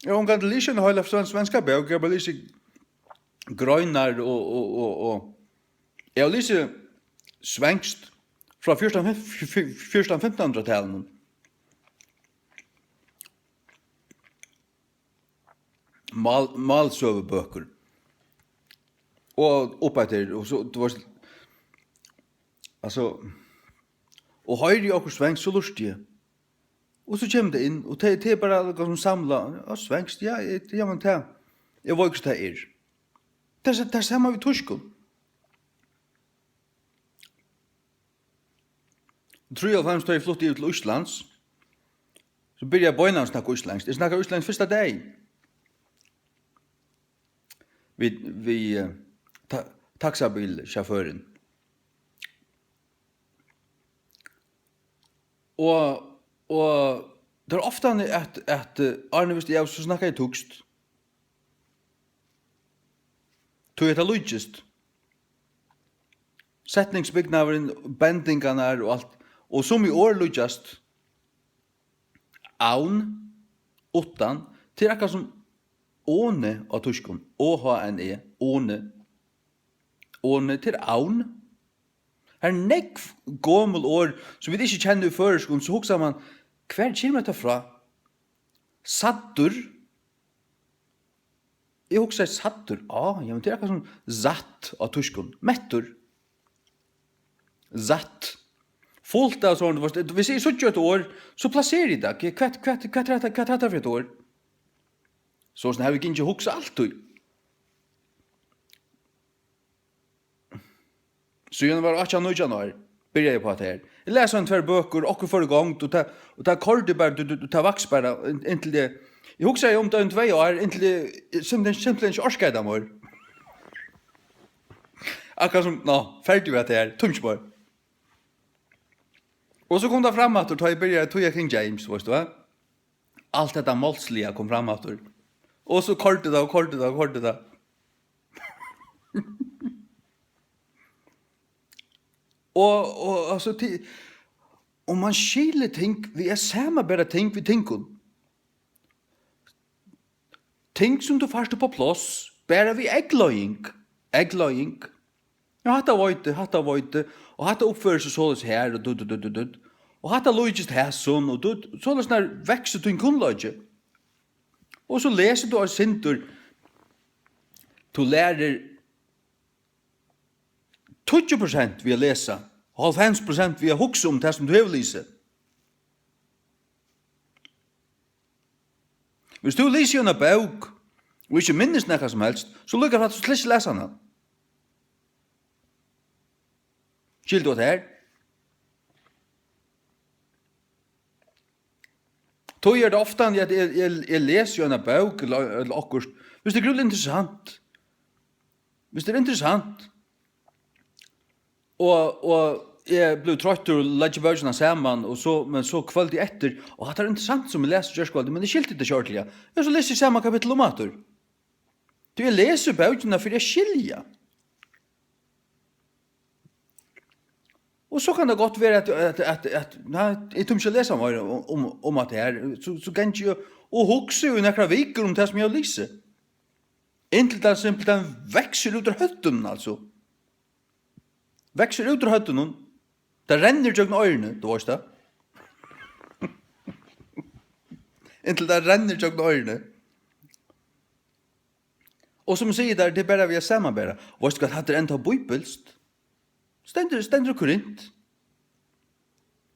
Eg havi ongantíð lisið eina heila sven-, svenska bók. Eg havi bara lisið greinar og, og, og, og eg havi lisið svenskt frá fjúrtan, fim-, fj-, fj-, fjúrtan, fimtan hundrað-talinum. Mál-, málsøgubøkur. Og upp eftir, og so, tú veist, altso, og hoyri eg okkurt svenskt, so lurti eg. Og so kemur tað inn, og tað, tað er bara nakað sum samla, ja, svenskt, ja, eg, ja, men tað, eg veit ikki, tað er. Tað er, tað er sama við týskum. Trýoghálvfems, tá eg flutti yvir til Íslands, so byrjaði eg beinanvegin at snakka íslendskt. Eg snakkaði íslendskt fyrsta dagin við, við, eh, ta-, taksabilsjaførin. Og, og tað er ofta at, at, eh, áðrenn eg visti av, so snakkaði eg týskt. Tí hetta líkist. Setningsbygnaðurin, bendingarnar og alt. Og summi orð líkjast. Án, uttan. Tað er akkurát sum ohne á týskum. O H N E, ohne. Ohne, tað er án. Har eru nógv gomul orð, sum vit ikki kenna í føroyskum, so hugsar mann, hvar kemur hetta frá? Saddur. Eg hugsaði, saddur, á, ja, men tað er akkurát sum satt á týskum. Mettur. Satt. Fult av sovorðnum, tú veist, viss eg síggi eitt orð, so plaseri eg tað. Hvat, hvat, hvat er hetta, hvat er hetta fyri eitt orð? Soleiðis havi eg gingið og hugsað altíð. Síðan eg var átjan, nítjan ár, byrjaði eg uppá hetta her. Eg las eini tvær bøkur, okkurt fór í gongd, og tað, og tað koyrdi bara, tú, tú, tað vaks bara, inn-, inntil eg, eg hugsaði um tað í tvey ár, inntil eg simpelthen, simpelthen ikki orkaði tað meir. Akkurát sum, ná, ferdig við hetta her, tími ikki meir. Og so kom tað fram aftur, tá eg byrjaði at týða King James, veitst tú hvat? Alt hetta málsliga kom fram aftur. Og so koyrdi tað, og koyrdi tað, og koyrdi tað. Og, og, altso, ti-, og mann skilir ting við at samanbera ting við tingum. Ting sum tú fært upp á pláss, bara við eygleiðing. Eygleiðing. Ja, hatta veit eg, hatta veit eg. Og hatta uppførir seg soleiðis her, og dutt, dutt, dutt, dutt. Og hatta líkist hasum, og dutt, soleiðis nær veksur tín kunnleiki. Og so lesur tú eitt sindur. Tú lærir tíggju prosent við at lesa, hálvfems prosent við at hugsa um tað, sum tú hevur lisið. Viss tú lesur eina bók, og ikki minnist nakað sum helst, so líka frægt, so slett ikki lesa hana. Skilur tú tað her? Tí er tað ofta, at eg, eg, eg lesi eina bók ella, ella okkurt. Viss tað er grúiliga interessant. Viss tað er interessant. Og, og eg blívi troyttur og leggi bókina saman, og so, men so kvøldið eftir, og hatta er interessant sum eg las í gjárkvøldið, men eg skilti tað ikki ordiliga. Ja, so lesi eg sama kapittul umaftur. Tí eg lesi bókina fyri at skilja. Og so kann tað gott vera, at, at, at, at, nei, eg tími ikki at lesa meira um, um, um at tað her, so, so gangi eg og hugsi í nakrar vikur um tað, sum eg havi lisið. Inntil tað simpelthen veksur út úr høvdinum, altso. Veksur út úr høvdinum. Tað rennur gjøgnum oyruni, tú veitst tað. Inntil tað rennur gjøgnum oyruni. Og sum eg sigi tær, tað er bara við at samanbera. Og veitst tú hvat, hatta er enntá bíbilskt. Stendur, stendur í Korint.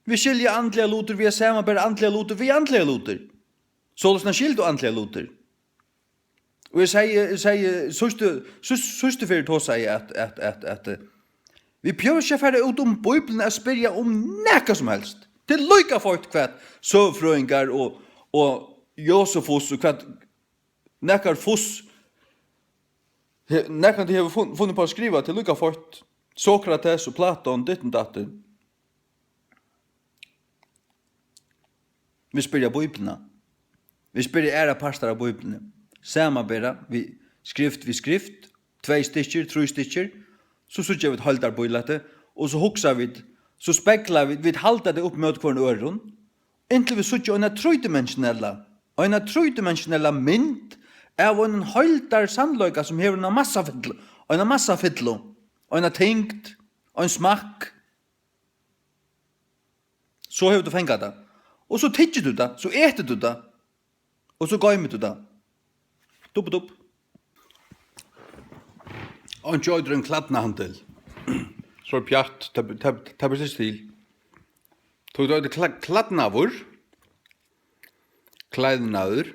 Vit skilja andligar lutir við at samanbera andligar lutir við andligar lutir. Soleiðis skilur tú andligar lutir. Og eg segði, eg segði síðstu, síðst-, síðstu ferð tosaði eg at, at, at, at, eh, vit behøva ikki at fara út um Bíbliuna at spyrja um nakað sum helst. Tað er líka feitt, hvat søgufrøðingar og, og Josefus og hvat nakar fuss, he-, nakrantíð hevur funn-, funnið upp á at skriva, tað er líka feitt. Sokrates og Platon, ditten datten. Vit spyrja Bíbliuna. Vit spyrja aðrar partar av Bíbliuni. Samanbera við skrift við skrift, tvey stykkir, trý stykkir, so síggja vit heildarbílætið, og so hugsa vit, so spegla vit, vit halda tað upp móti hvørjum øðrum, inntil vit síggja eina trídimensionella, eina trídimensionella mynd av einum heildarsannleika, sum hevur eina massafyllu, eina massafyllu, eina tyngd, ein smakk. So hevur tú fangað tað. Og so tyggir tú tað, so etur tú tað, og so goymir tú tað. Dupp, dupp. Einki eitur enn klædnahandil. So er pjatt, tað, tað, tað ber seg til. Tú, tú eitur kla-, klædnaður, klædnaður.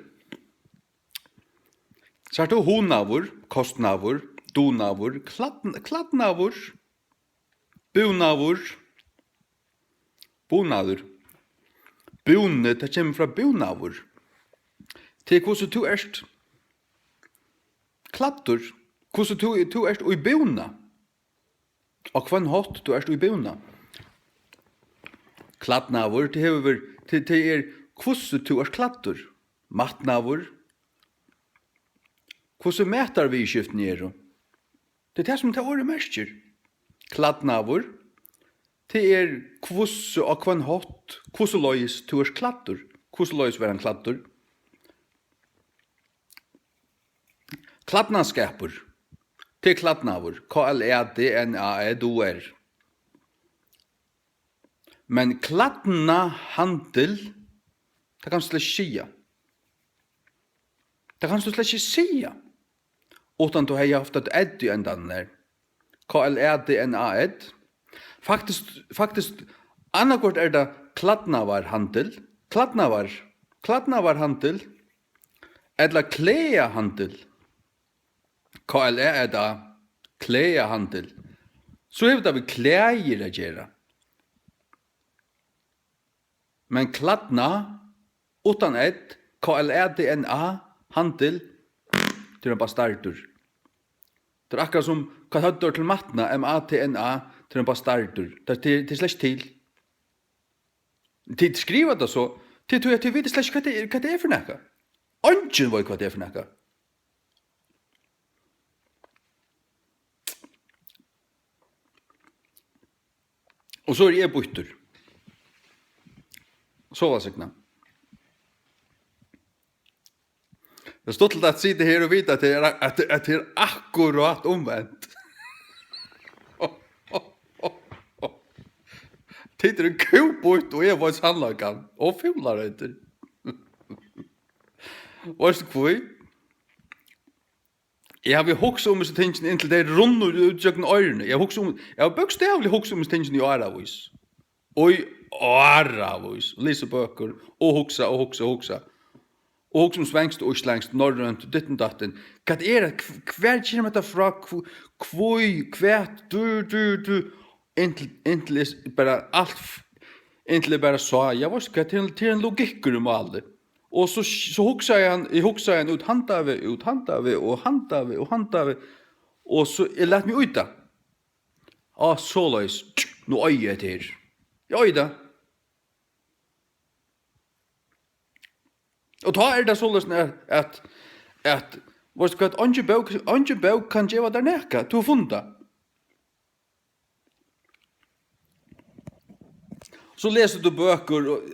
Sært tú hugnaður, kostnaður, dugnaður, klædn-, klædnaður, búnaður, búnaður. Búni, tað kemur frá búnaður. Tað er, hvussu tú ert klæddur, hvussu tú, tú ert í búna. Á hvønn hátt tú ert í búna. Klædnaður, tað hevur verið, tað, tað er, hvussu tú ert klæddur. Matnaður, hvussu matarviðurskiftini eru. Tað er tað, sum tað orðið merkir. Klædnaður, tað er, hvussu, á hvønn hátt, hvussu leiðis tú ert klæddur. Hvussu leiðis var hann klæddur? Klædnaskapur. Tað er klædnaður. K L A D N A E D U R. Men klædnahandil, tað kanst tú slett ikki siga. Tað kanst tú slett ikki siga, uttan tú hevði havt eitt ð í endanum har. K L A D N A ð. Faktiskt, faktiskt, annaðhvørt er tað klædnaðarhandil, klædnaðar-, klædnaðarhandil, ella klæðahandil. K L A ð, klæðahandil. So hevur tað við klæðir at gera. Men klædnað, uttan ð, K L A D N A, handil, tað er ein bastardur. Tað er akkurát sum hvat høvdið er til matnað, M A T N A, tað er ein bastardur. Tað, tað, tað er slett ikki til. Tit skriva tað so, tit, tit, tit vita slett ikki, hvat tað er, hvat tað er fyri nakað. Eingin veit, hvat tað er fyri nakað. Og so eri eg býttur. Sov væl, Signa. Tað er stuttligt at sita her og vita, at tað er, at, at tað er akkurát umvent. Tit eru kúbýtt, og eg veit sannleikan. Og fúlar eitur. Veitst tú hví? Eg havi hugsað um hesi tingini, inntil tey runnu út gjøgnum oyruni. Eg havi hugsað um, eg havi bókstavliga hugsað um hesi tingini í áravís. Í áravís. Lisið bøkur og hugsað og hugsað og hugsað. Og hugsað um svenskt og íslendskt, norrønt, ditten datten. Hvat er tað? Hv-, hvar kemur hetta frá? Hv-, hví? Hvat? Du, du, du. Inntil, inntil eg s-, bara alt f-, inntil eg bara sá, ja, veitst tú hvat, tað er ein, tað er ein logikkur í máli. Og so, so hugsaði hann, eg hugsaði hann út handan veg, út handan veg og handan veg og handan veg. Og so eg læt meg í tað. Á, soleiðis. Nú eigi eg hetta her. Eg eigi tað. Og tá er tað soleiðis, at, at, at, veitst tú hvat, eingin bók, eingin bók kann geva tær nakað. Tú hevur funnið tað. So lesur tú bøkur, og,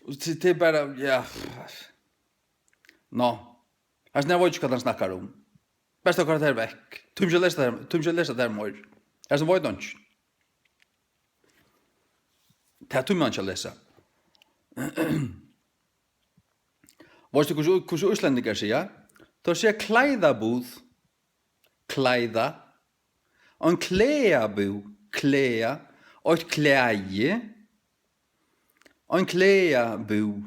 og til, til bara, ja. Nå. Hasin her veit ikki, hvat hann snakkar um. Best at koyra tær vekk. Tú ikki lesa tær, tú ikki lesa tær meir. Hasin veit hann ikki. Tað tímir hann ikki at lesa. Veitst tú, hvussu, hvussu íslendingar siga? Teir siga klæðabúð, klæða. Ein klæðabúð, klæða. Eitt klæði, ein klæðabúð.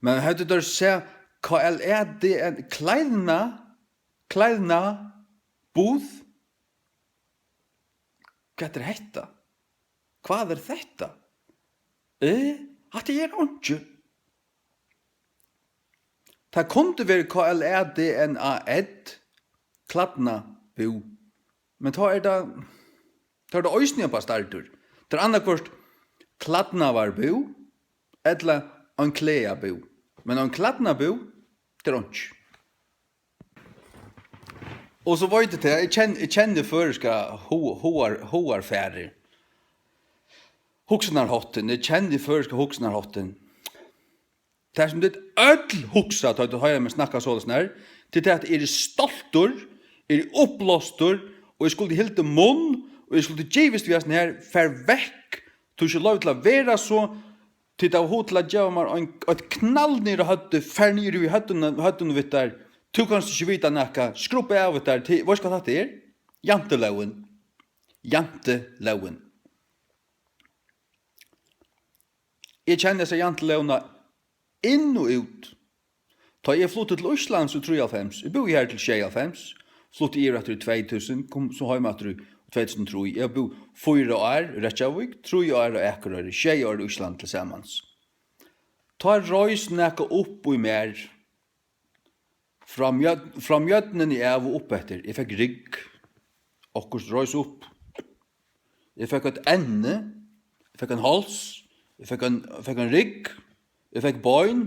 Men høvdu teir sæð K L E D N, klæðna, klæðna, búð? Hvat er hetta? Hvat er hetta? Eh, hatta er einki. Tað kundi verið K L A D N A D, klædnabúð. Men tá er tað, tá er tað eisini ein bastardur. Tað er annaðhvørt klædnaðarbúð ella ein klæðabúð. Men ein klædnabúð, tað er einki. Og so veit eg tað, eg kenni, eg kenni føroyska hu-, hugar-, hugarfarið. Hugsanarháttin, eg kenni føroyska hugsanarháttin. Tað sum tit øll hugsa, tá tit hoyra meg snakka soleiðis her, tað er tað, at eg eri stoltur, eg eri uppblástur, og eg skuldi hildið munn, og eg skuldi givist við hasum her, far vekk, tú hevur ikki loyvi til at vera so, tit hava hug til at geva mær ein, eitt knall niður á høvdið, far niður í høvdinum, høvdinum við tær, tú kanst ikki vita nakað, skrubba av við tær, tí, veitst hvat hatta er? Jantelógin. Jantelógin. Eg kenni hesa jantelógina inn og út. Tá eg flutti til Íslands í trýoghálvfems, eg búði her til sjeyoghálvfems, flutti eg aftur í tvey túsund, kom so heim aftur í tvey túsund og trý. Eg búði fýra ár í Reykjavík, trý ár á Akureyri, sjey ár í Íslandi til samans. Tá reis nakað upp í mær, Frá mjørn-, frá mjørnini av og upp eftir. Eg fekk rygg. Okkurt reis upp. Eg fekk eitt enni. Eg fekk ein háls. Eg fekk ein, fekk ein rygg. Eg fekk bein.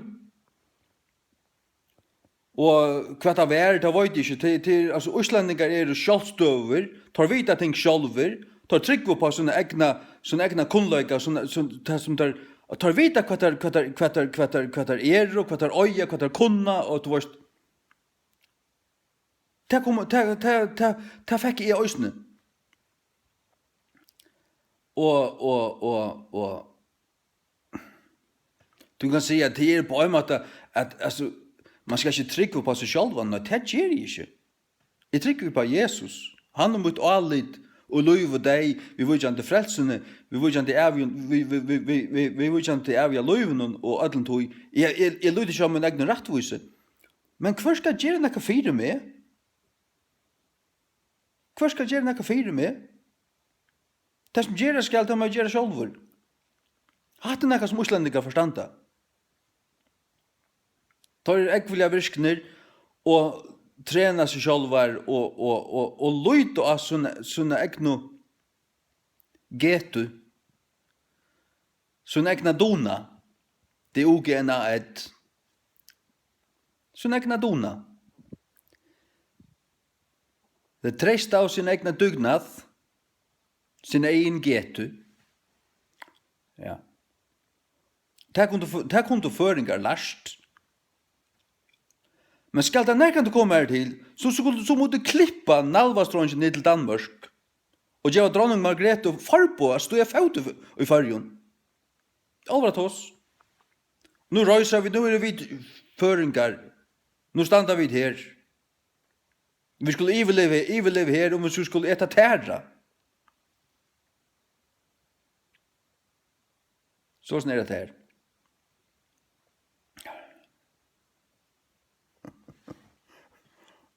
Og hvat tað var, tað veit eg ikki. Tað, tað er, altso, íslendingar eru sjálvstøðugir. Teir vita ting sjálvir. Teir trúgva upp á sína egna, sína egna kunnleika, sína, sín, tað sum teir, at teir vita hvat teir, hvat teir, hvat teir, hvat teir, hvat teir eru, hvat teir eiga, hvat teir kunna, og tú veist, tað kom, tað, tað, tað, tað fekk eg eisini. Og, og, og, og, tú kanst siga, at tað er á ein máta, at, altso, man skal ikki trúgva upp á seg sjálvan, nei, tað geri eg ikki. Eg trúgvi upp á Jesus. Hann er mítt álit í lív og deyð, viðvíkjandi frelsuni, viðvíkjandi ævi, við, við, viðvíkjandi æviga lívinum og øllum tí. Eg, eg, eg líti ikki á mín egna rættvísi. Men hvør skal gera nakað fyri meg? Hvør skal gera nakað fyri meg? Tað, sum gerast skal, tað má eg gera sjálvur. Hatta er nakað, sum íslendingar forstanda. Teir eru ógvuliga virknir og trena seg sjálvar og, og, og, og líta á sína, sína egnu getu, sína egna dugna, D U G N A D, sína egna dugna. Teir treysta á sín egna dugnað, sína egin getu. Ja. Tað kundu fø-, tað kundu føroyingar lært. Men skal tað nakrantíð koma har til, so, so, so mugu vit klippa nalvastrongin niður til Danmørk og geva dronning Margrethe forboð at stíga fót í, í Føroyum. Álvara tos. Nú reisa vit, nú eru vit føroyingar. Nú standa vit her. Vit skulu yvirliva, yvirliva her, um vit so skulu eta tara. Soleiðis er tað her.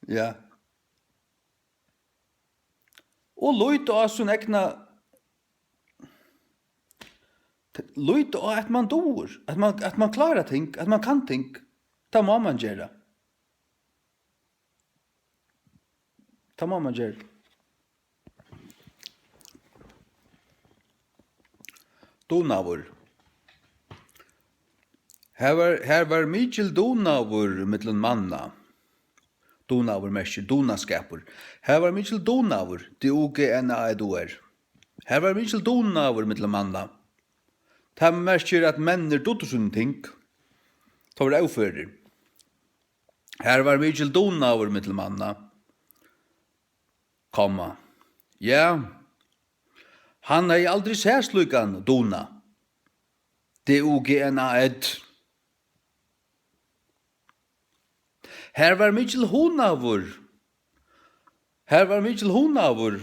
Ja. Og líta á sín egna, líta á, at man dugir, at man, at man klárar ting, at man kann ting. Tað má man gera. Tað má man gera. Dugnaður. Har var, har var mikil dugnaður millum manna. Dugnaður merkir dugnaskapur. Har var mikil dugnaður, D U G N A D U R. Har var mikil dugnaður millum manna. Tað merkir, at menninir dugdu síni ting. Teir vóru óførir. Har var mikil dugnaður millum manna, komma. Ja, hann hevði aldri sæð slíkan dugnað. D U G N A D. Har var mikil hugnaður. Har var mikil hugnaður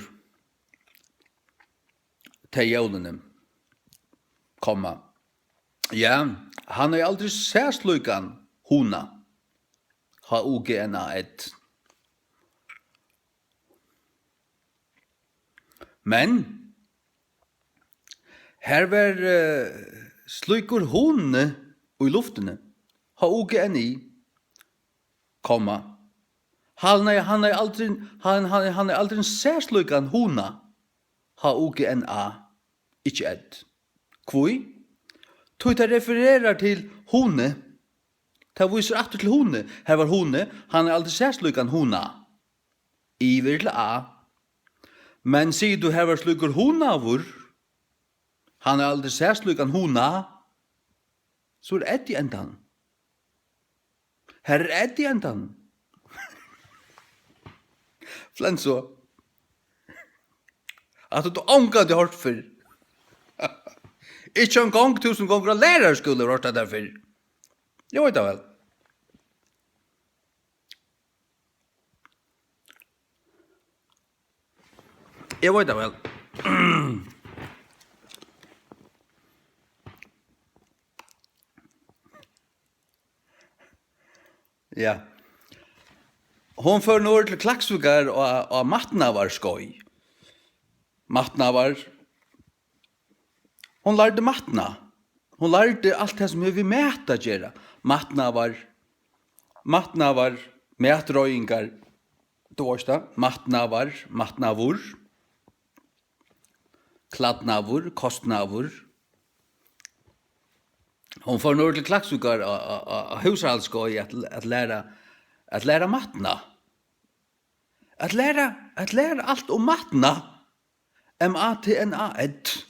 tey jólini, komma. Ja, hann hevði aldri sæð slíkan hugnað. H U G N A D. Men har var, eh, slíkur hugni í luftini, H U G N I, komma, hann hevði, hann hevði aldrin, hann, hann, hann hevði aldrin sæð slíkan hugna, H U G N A, ikki D. Hví? Tí tað refererar til hugni. Tað vísir aftur til hugni. Har var hugni, hann hevði aldrin sæð slíkan hugna. Yvir til A. Men sigur tú, har var slíkur hugnaður, hann hevði aldrin sæð slíkan hugna, so er D í endanum. Har er D í endanum. Flensur. At tú ongantíð hoyrt fyrr. Ikki eingong tú sum gongur á læraraskúla hevur hoyrt hetta fyrr. Eg veit tað væl. Eg veit tað væl. Ja. Hon fór norður til Klaksvíkar á, á matnaðarskeið. Matnaðar. Hon lærdi matnað. Hon lærdi alt tað, sum hevur við mat at gera. Matnaðar, matnaðar, matreiðingar. Tú veitst tað. Matnaðar, matnaður. Klædnaður, kostnaður. Hon fór norður til Klaksvíkar á, á, á, á húsarhaldsskeiði at, at læra, at læra matnað. At læra, at læra alt um matnað. M A T N A D.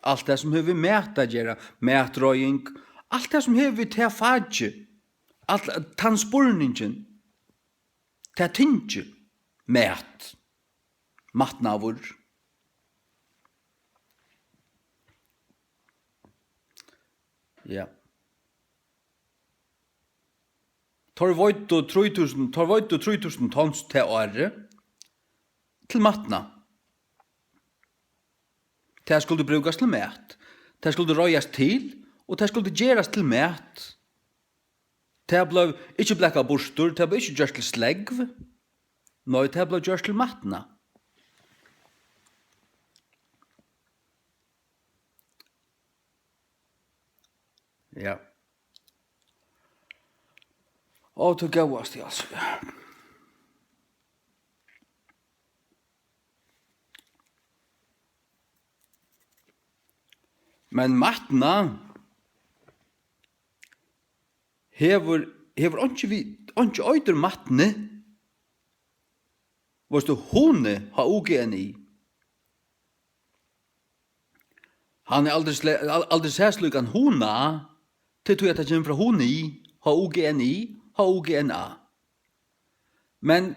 Alt tað, sum hevur við mat at gera, matreiðing, alt tað, sum hevur við tað fakið, alt, tann spurningin, tað tingið, mat, matnaður. Ja. Teir veiddu trý túsund, teir veiddu trý túsund tons tað árið til matnað. Tað skuldi brúkast til mat. Tað skuldi reiðast til, og tað skuldi gerast til mat. Tað bleiv ikki blakað burtur, tað bleiv ikki gjørt til slógv. Nei, tað bleiv gjørt til matnað. Ja. Ó, tú góðasti, altso. Men matnað hevur, hevur einki við, einki eitur matni. Veitst tú, hugni, H U G N I. Hann er aldri sle-, al-, aldri sæð slíkan hugna, til tí at tað kemur frá hugni, H U G N I, H U G N A. Men,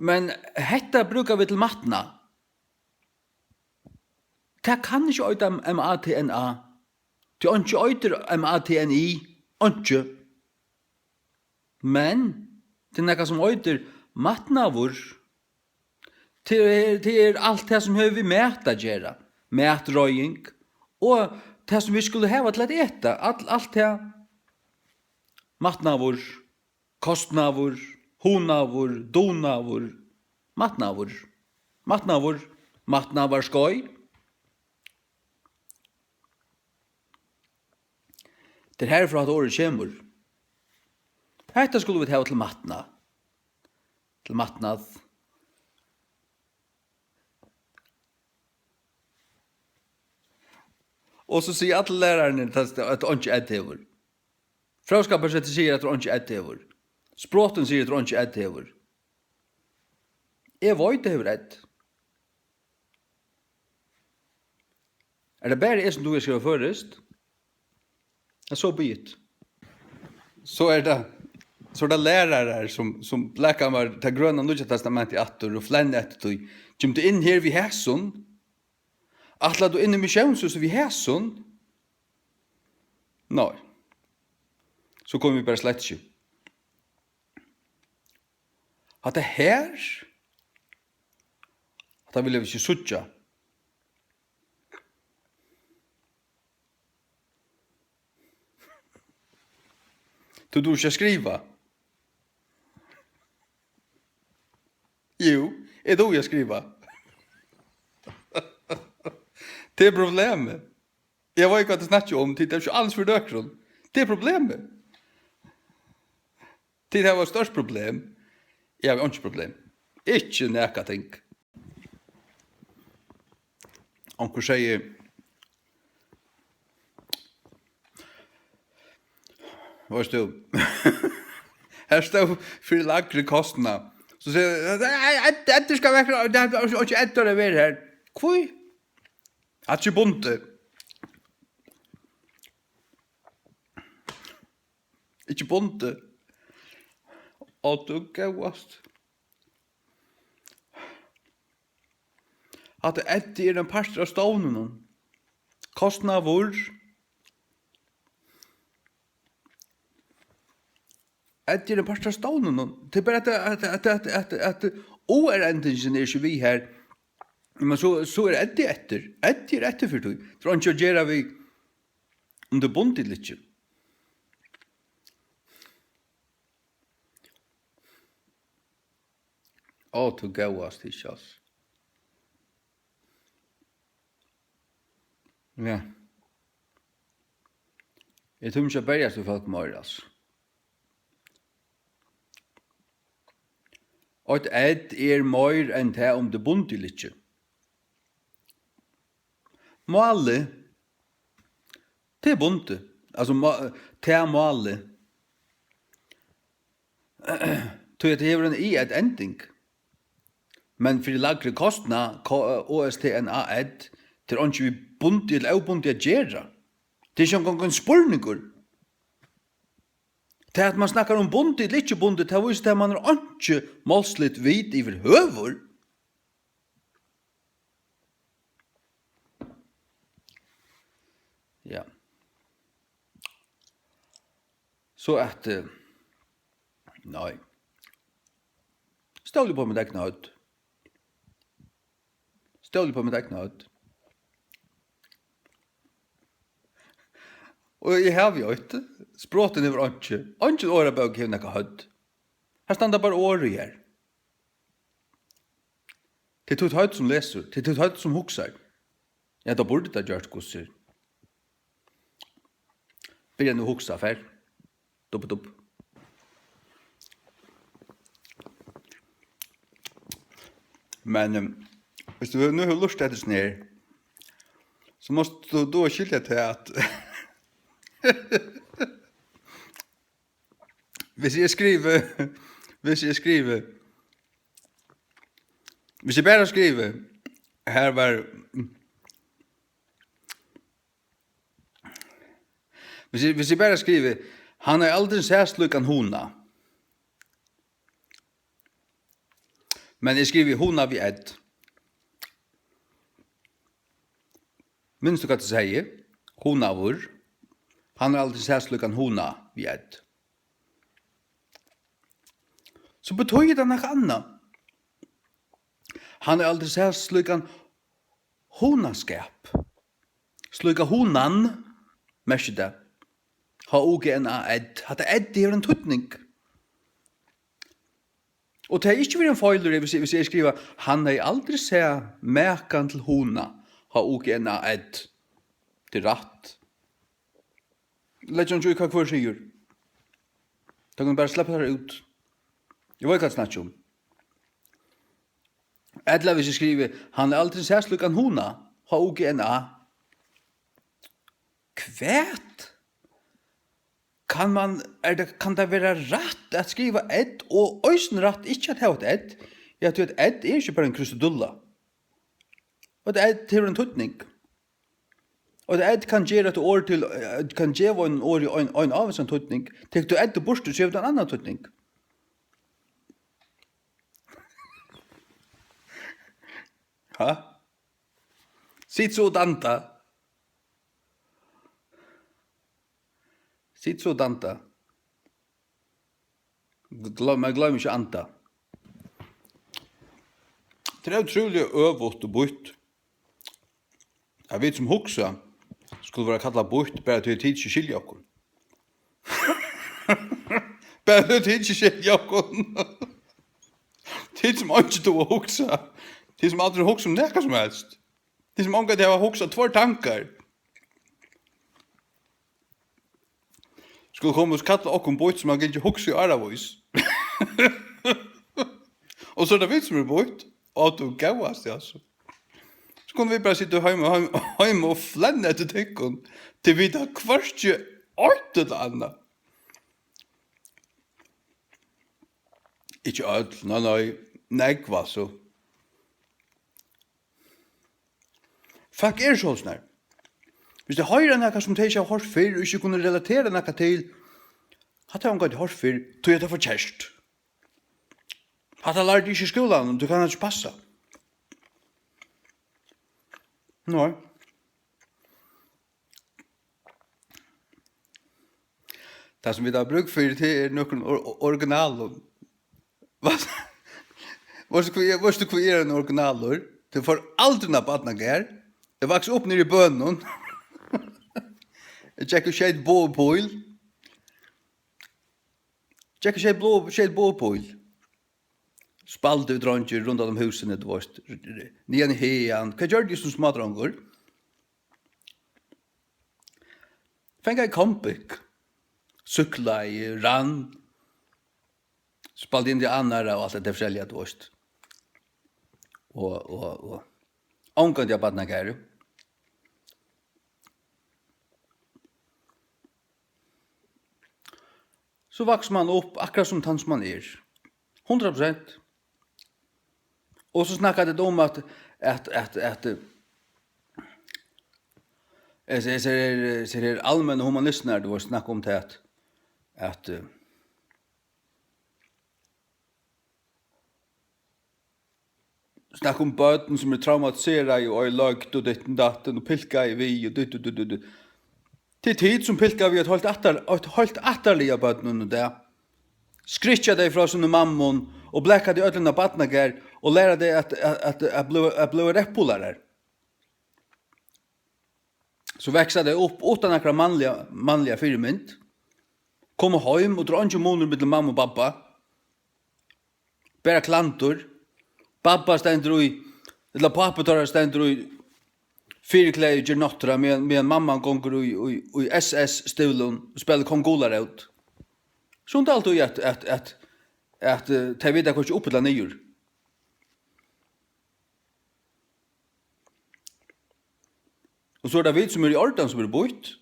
men hetta brúka vit til matnað. Tað kann ikki eita M A T N A. Tí einki eitur M A T N I, einki. Men tað er nakað, sum eitur matnaður. Tað er, tað er alt tað, sum hevur við mat at gera. Matreiðing og tað, sum vit skulu hava til at eta. Alt, alt tað. Matnaður, kostnaður, hugnaður, dugnaður, matnaður. Matnaður, matnaðarskeið. Tað er herfrá, hatta orðið kemur. Hetta skulu vit hava til matnað. Til matnað. Og so siga allir lærararnir, at, at einki ð hevur. Fróðskaparsetrið sigur, at einki ð hevur. Sprotin sigur, at einki ð hevur. Eg veit, tað hevur ð. Er tað bara eg, sum dugir at skriva føroyskt? Ja, so be it. So er tað, so er tað lærarar, sum, sum blaka mær tað grøna Nýggja Testamentið aftur og flenna eftir tí. Kemur tú inn her við hesum? Ætlar tú inn í missiónshúsið við hesum? Nei. So komu vit bara slett ikki. Hatta her, hatta vilja vit ikki síggja. Tú dugir ikki at skriva. Jú, eg dugi at skriva. Tað er problemið. Eg veit hvat eg snakki um, tit eru ikki als fyri nøkrum. Tað er problemið. Tit hava eitt stórt problem. Eg havi einki problem. Ikki nakað ting. Onkur segði, veitst tú, her stóð fyri lægri kostnað. So segði, "Ed-, Eddur skal vekk, tað er ikki Eddur at vera her." Hví? Hatta er ikki bundið. Ikki bundið. Á, tú góðast. Hatta Eddi er ein partur av stovninum. Kostnaður. Eddi er ein partur av stovninum. Tað er bara at, at, at O-R-endingin er ikki við her. Men so, so er Eddi eftir. Eddi er eftir fyri tí. Tað er einki at gera við, um tað er bundið ella ikki. Ó, tú góðast, ikki, altso. Ja. Eg tími ikki at berjast við fólk meir, altso. Eitt edd er meir enn tað, um tað er bundið ella ikki. Málið, tað er bundið. Altso, má-, tað málið. Tí at tað hevur eina i-edd-ending. Men fyri lægri kostnað, K-, O-S-T-N-A-edd, tað er einki við bundið ella óbundið at gera. Tað er ikki eingong ein spurningur. Tað, at mann snakkar um bundið ella ikki bundið, tað vísir, at mann hevur einki málsligt vit yvirhøvur. Ja. So at, eh, nei. Stóli upp á mítt egna høvd. Stóli upp á mítt egna høvd. Og eg havi eitt. Sprotin hevur einki. Eingin orðabók hevur nakað høvd. Her standa bara orð í her. Tað er títt høvd, sum lesur. Tað er títt høvd, sum hugsar. Ja, tá burdi tað gjørt, Gussi. Byrja nú at hugsa, far. Dubb, dubb. Men, um, viss tú nú hevur lurtað eftir hesum her, so mást tú, tú skilja tað, at viss eg skrivi, viss eg skrivi, viss eg bara skrivi, her var, viss eg, viss eg bara skrivi, hann hevði aldrin sæð slíkan hugna. Men eg skrivi hugna við edd. Minnist tú, hvat eg segði? Hugnaður. Hann hevur aldrin sæð slíkan hugna við edd. So betýðir tað nakað annað. Hann hevur aldrin sæð slíkan hugnaskap. Slíka hugnan, merkir tað. H U G N A edd. Hatta edd hevur ein týdning. Og tað er ikki verið ein feilur, hvis, hvis eg skriva, hann hevði aldri sæð makan til hugna, H U G N A edd. Tað er rætt. Legg ikki í, hvat hvør sigur. Tað kann bara sleppa tær út. Eg veit, hvat eg snakki um. Ella hvis eg skrivi, hann hevði aldri sæð slíkan hugna, H U G N A. Hvat? Kann man, er tað, kann tað vera rætt at skriva edd og eisini rætt ikki at hava eitt edd? Ja, tí at edd er ikki bara ein krusedulla. Og eitt edd hevur ein týdning. Og eitt ð kann gera eitt orð til, eh, kann geva einum orði ein, ein ávísan týdning. Tekur tú ð burtur, so hevur tað ein annan týdning. Ha? Sit so og danda. Sit so og danda. Gloym, men gloym ikki anda. Tað er ótrúliga øvugt og býtt, at vit sum hugsa skulu verða kallað býtt, bara tí at tit ikki skilja okkum. Bara tí at tit ikki skilja okkum. Tit sum einki duga at hugsa. Tit sum aldri hugsa um nakað sum helst. Tit sum ongantíð hava hugsað tveir tankar. Skulu koma og kalla okkum býtt, sum hava gingið og hugsað í áravís. Og so er tað vit, sum eru býtt. Á, tú góðasti, altso. So kunnu vit bara sita heima, heima, heima og flenna eftir tykkum, til vit hava hvørki eitt ella annað. Ikki øll, nei, nei, nógv, altso. Fólk eru soleiðis, nei. Viss tey hoyra nakað, sum tey ikki hava hoyrt fyrr, og ikki kunnu relatera nakað til, hatta hava ongantíð hoyrt fyrr, tí at tað er for kært. Hatta lærdi eg ikki í skúlanum, tú kann ikki passa. Nei. Tað, sum vit hava brúk fyri, tað er nøkrum or-, originalum. Veitst tú, hví, veitst tú, hví eg eri ein originalur? Tú fór aldrin á barnagarð. Eg vaks upp niðri í Bønum. Eg gekk og skeyt boð og píl. Gekk og skeyt boð, skeyt boð og píl. Spældi við dreingir rundan um húsini, tú veitst, niðan í hagan. Hvat gjørdi eg sum smádrongur? Fangaði kombik, súkklaði, rann, spældi indianara og alt hetta forskelliga, tú veitst. Og, og, og ongantíð á barnagarði. So vaks mann upp akkurát sum tann, sum mann er. Hundrað prosent. Og so snakka tit um at, at, at, at, eh, hesir, hesir her, hesir her almennu humanistarnar, tú veitst, snakka um tað at, at, eh, snakka um børn sum eru traumatiserað og oyðiløgd og ditten datten og pilkaði við og dutt, dutt, dutt, dutt, dutt. Tað er tit sum pilka við eitt heilt ættar-, eitt heilt ættarlið av børnum í dag. Skrykkja tey frá sínum mammum og blaka tey øll inn á barnagarð og læra tey at, at, at, at blíva, at blíva reppularar. So vaksa tey upp uttan nakra mannliga, mannliga fyrimynd. Koma heim og tað er eingin munur millum mammu og babba. Bara klandur. Babba stendur í, ella pápi teirra stendur í fyriklæði og ger nátturða, meðan, meðan mamman gongur í, í, í S S-stivlum og spælir Kong Gularót. Sum tað altíð at, at, at, at, eh, tey vita hvørki upp ella niður. Og so er tað vit, sum eru í ordan, sum eru býtt.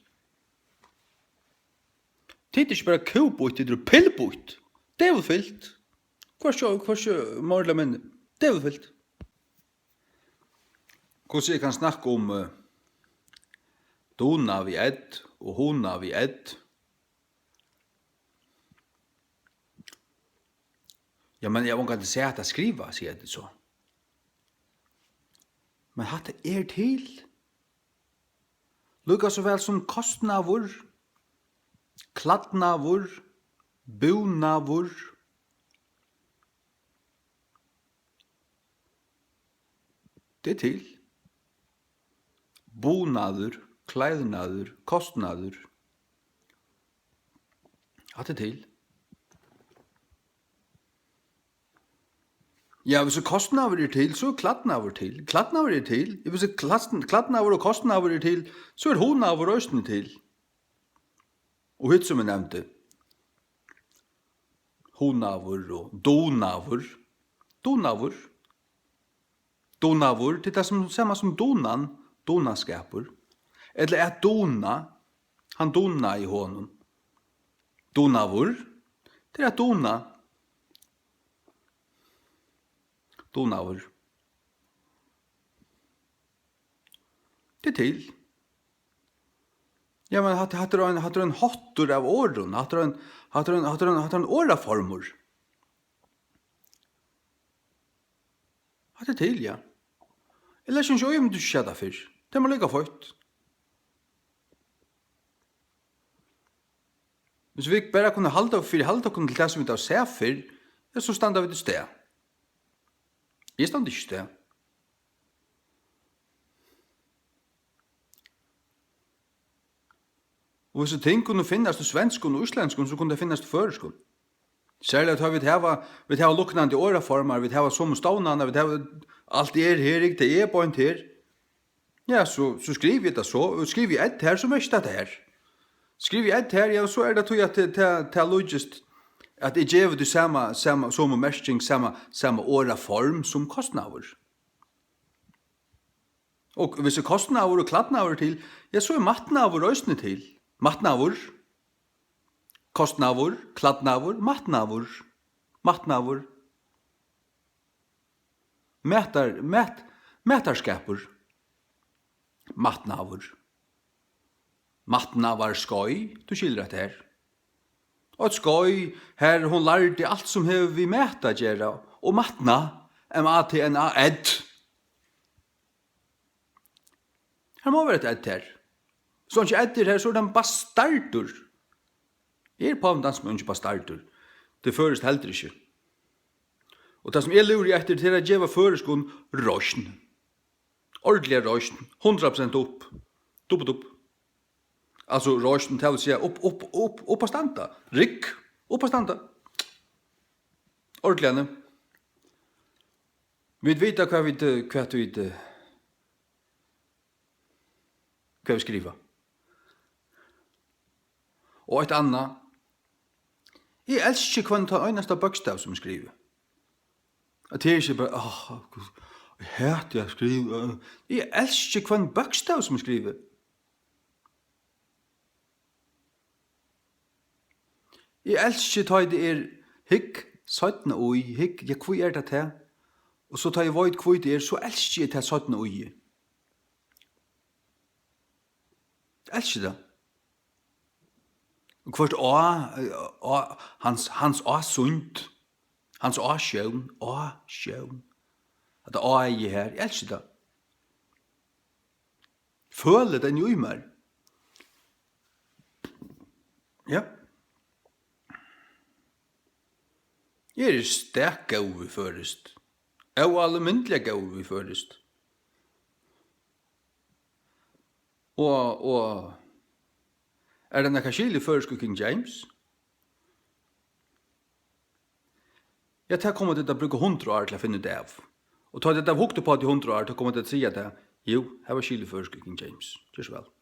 Tit eru ikki bara kúbýtt, tit eru pillbýtt. Dævulfylt. Hvørki, hvørki meira ella minni. Dævulfylt. Hvussu eg kann snakka um, eh, duna við ð og huna við ð. Ja, men eg havi ongantíð sæð hatta skrivað, siga tit so. Men hatta er til. Líka so væl sum kostnaður, klædnaður, búnaður. Tað er til. Búnaður, klædnaður, kostnaður. Hatta er til. Ja, hvis kostnaður er til, so er klædnaður til. Klædnaður er til. Hvis klædn-, klædnaður og kostnaður er til, so er hunaður eisini til. Og hitt, sum eg nevndi. Hunaður og dunaður. Dunaður. Dunaður, tað er tað sum, sama sum dunan, dunaskapur. Ella at duna, hann dunaði honum. Dunaður, tað er at duna. Dunaður. Tað er til. Ja, men hatta, hatta er ein, hatta er ein háttur av orðum. Hatta er ein, hatta er ein, hatta er ein, hatta er ein orðaformur. Hatta er til, ja. Eg lesi ikki í, um tú ikki sæð tað fyrr. Tað er líka feitt. Hvis vit bara kunnu halda, fyrihalda okkum til tað, sum vit hava sæð fyrr, ja, so standa vit í stað. Eg standi ikki í stað. Og hvis ting kunnu finnast í svenskum og íslendskum, so kunnu tey finnast í føroyskum. Serliga tá vit hava, vit hava líknandi orðaformar, vit hava somu stovnarnar, vit hava, alt er her, ikki? Tað er beint her. Ja, so, so skrivi eg tað so, og skrivi eg ð her, so merkist tað her. Skrivi eg ð her, ja, so er tað tí, at tað, tað, tað líkist, at eg gevi tí sama, sama, somu merking, sama, sama orðaform sum kostnaður. Og hvis er kostnaður og klædnaður til, ja, so er matnaður eisini til. Matnaður, kostnaður, klædnaður, matnaður, matnaður. Matar-, mat-, matarskapur. Matnaður. Matnaðarskeið, tú skilur hetta her. Eitt skeið, har hon lærdi alt, sum hevur við mat at gera, og matna, M A T N A, ð. Har má vera eitt ð her. So ikki ð er her, so er tað ein bastardur. Eg eri pávin Dans, men ikki bastardur. Tað er føroyskt heldur ikki. Og tað, sum eg lúri eftir, tað er at geva føroyskum roysn. Ordiliga roysn. Hundrað prosent upp. Dupp, dupp. Altso roysn, tað vil siga upp, upp, upp, upp at standa. Rygg, upp at standa. Ordiliga, ne? Vit vita, hvat vit, eh, hvat vit, eh, hvat vit skriva. Og eitt annað. Eg elski hvønn tann einasta bókstav, sum eg skrivi. At tað er ikki bara, áh, Gud, eg hati at skriva. Eg elski hvønn bókstav, sum eg skrivi. Eg elski, tá ið tað er hygg, seinna í, hygg, ja, hví er tað tað? Og so tá eg veit, hví tað er, so elski eg tað seinna í. Eg elski tað. Og hvørt á, á, hans, hans ásýnd, hans ásjón, ásjón. Hatta á eg her, eg elski tað. Føli tað inni í mær. Ja. Eg eri stak góður við føroyskt. Óalmindiliga góður við føroyskt. Og, og er tað nakað skil í føroysku King James? Ja, tað koma tit at brúka hundrað ár til at finna út av. Og tá tit hava hugt upp á tað í hundrað ár, tá koma tit at siga tað, jú, har var skil í føroysku King James. Ger so væl.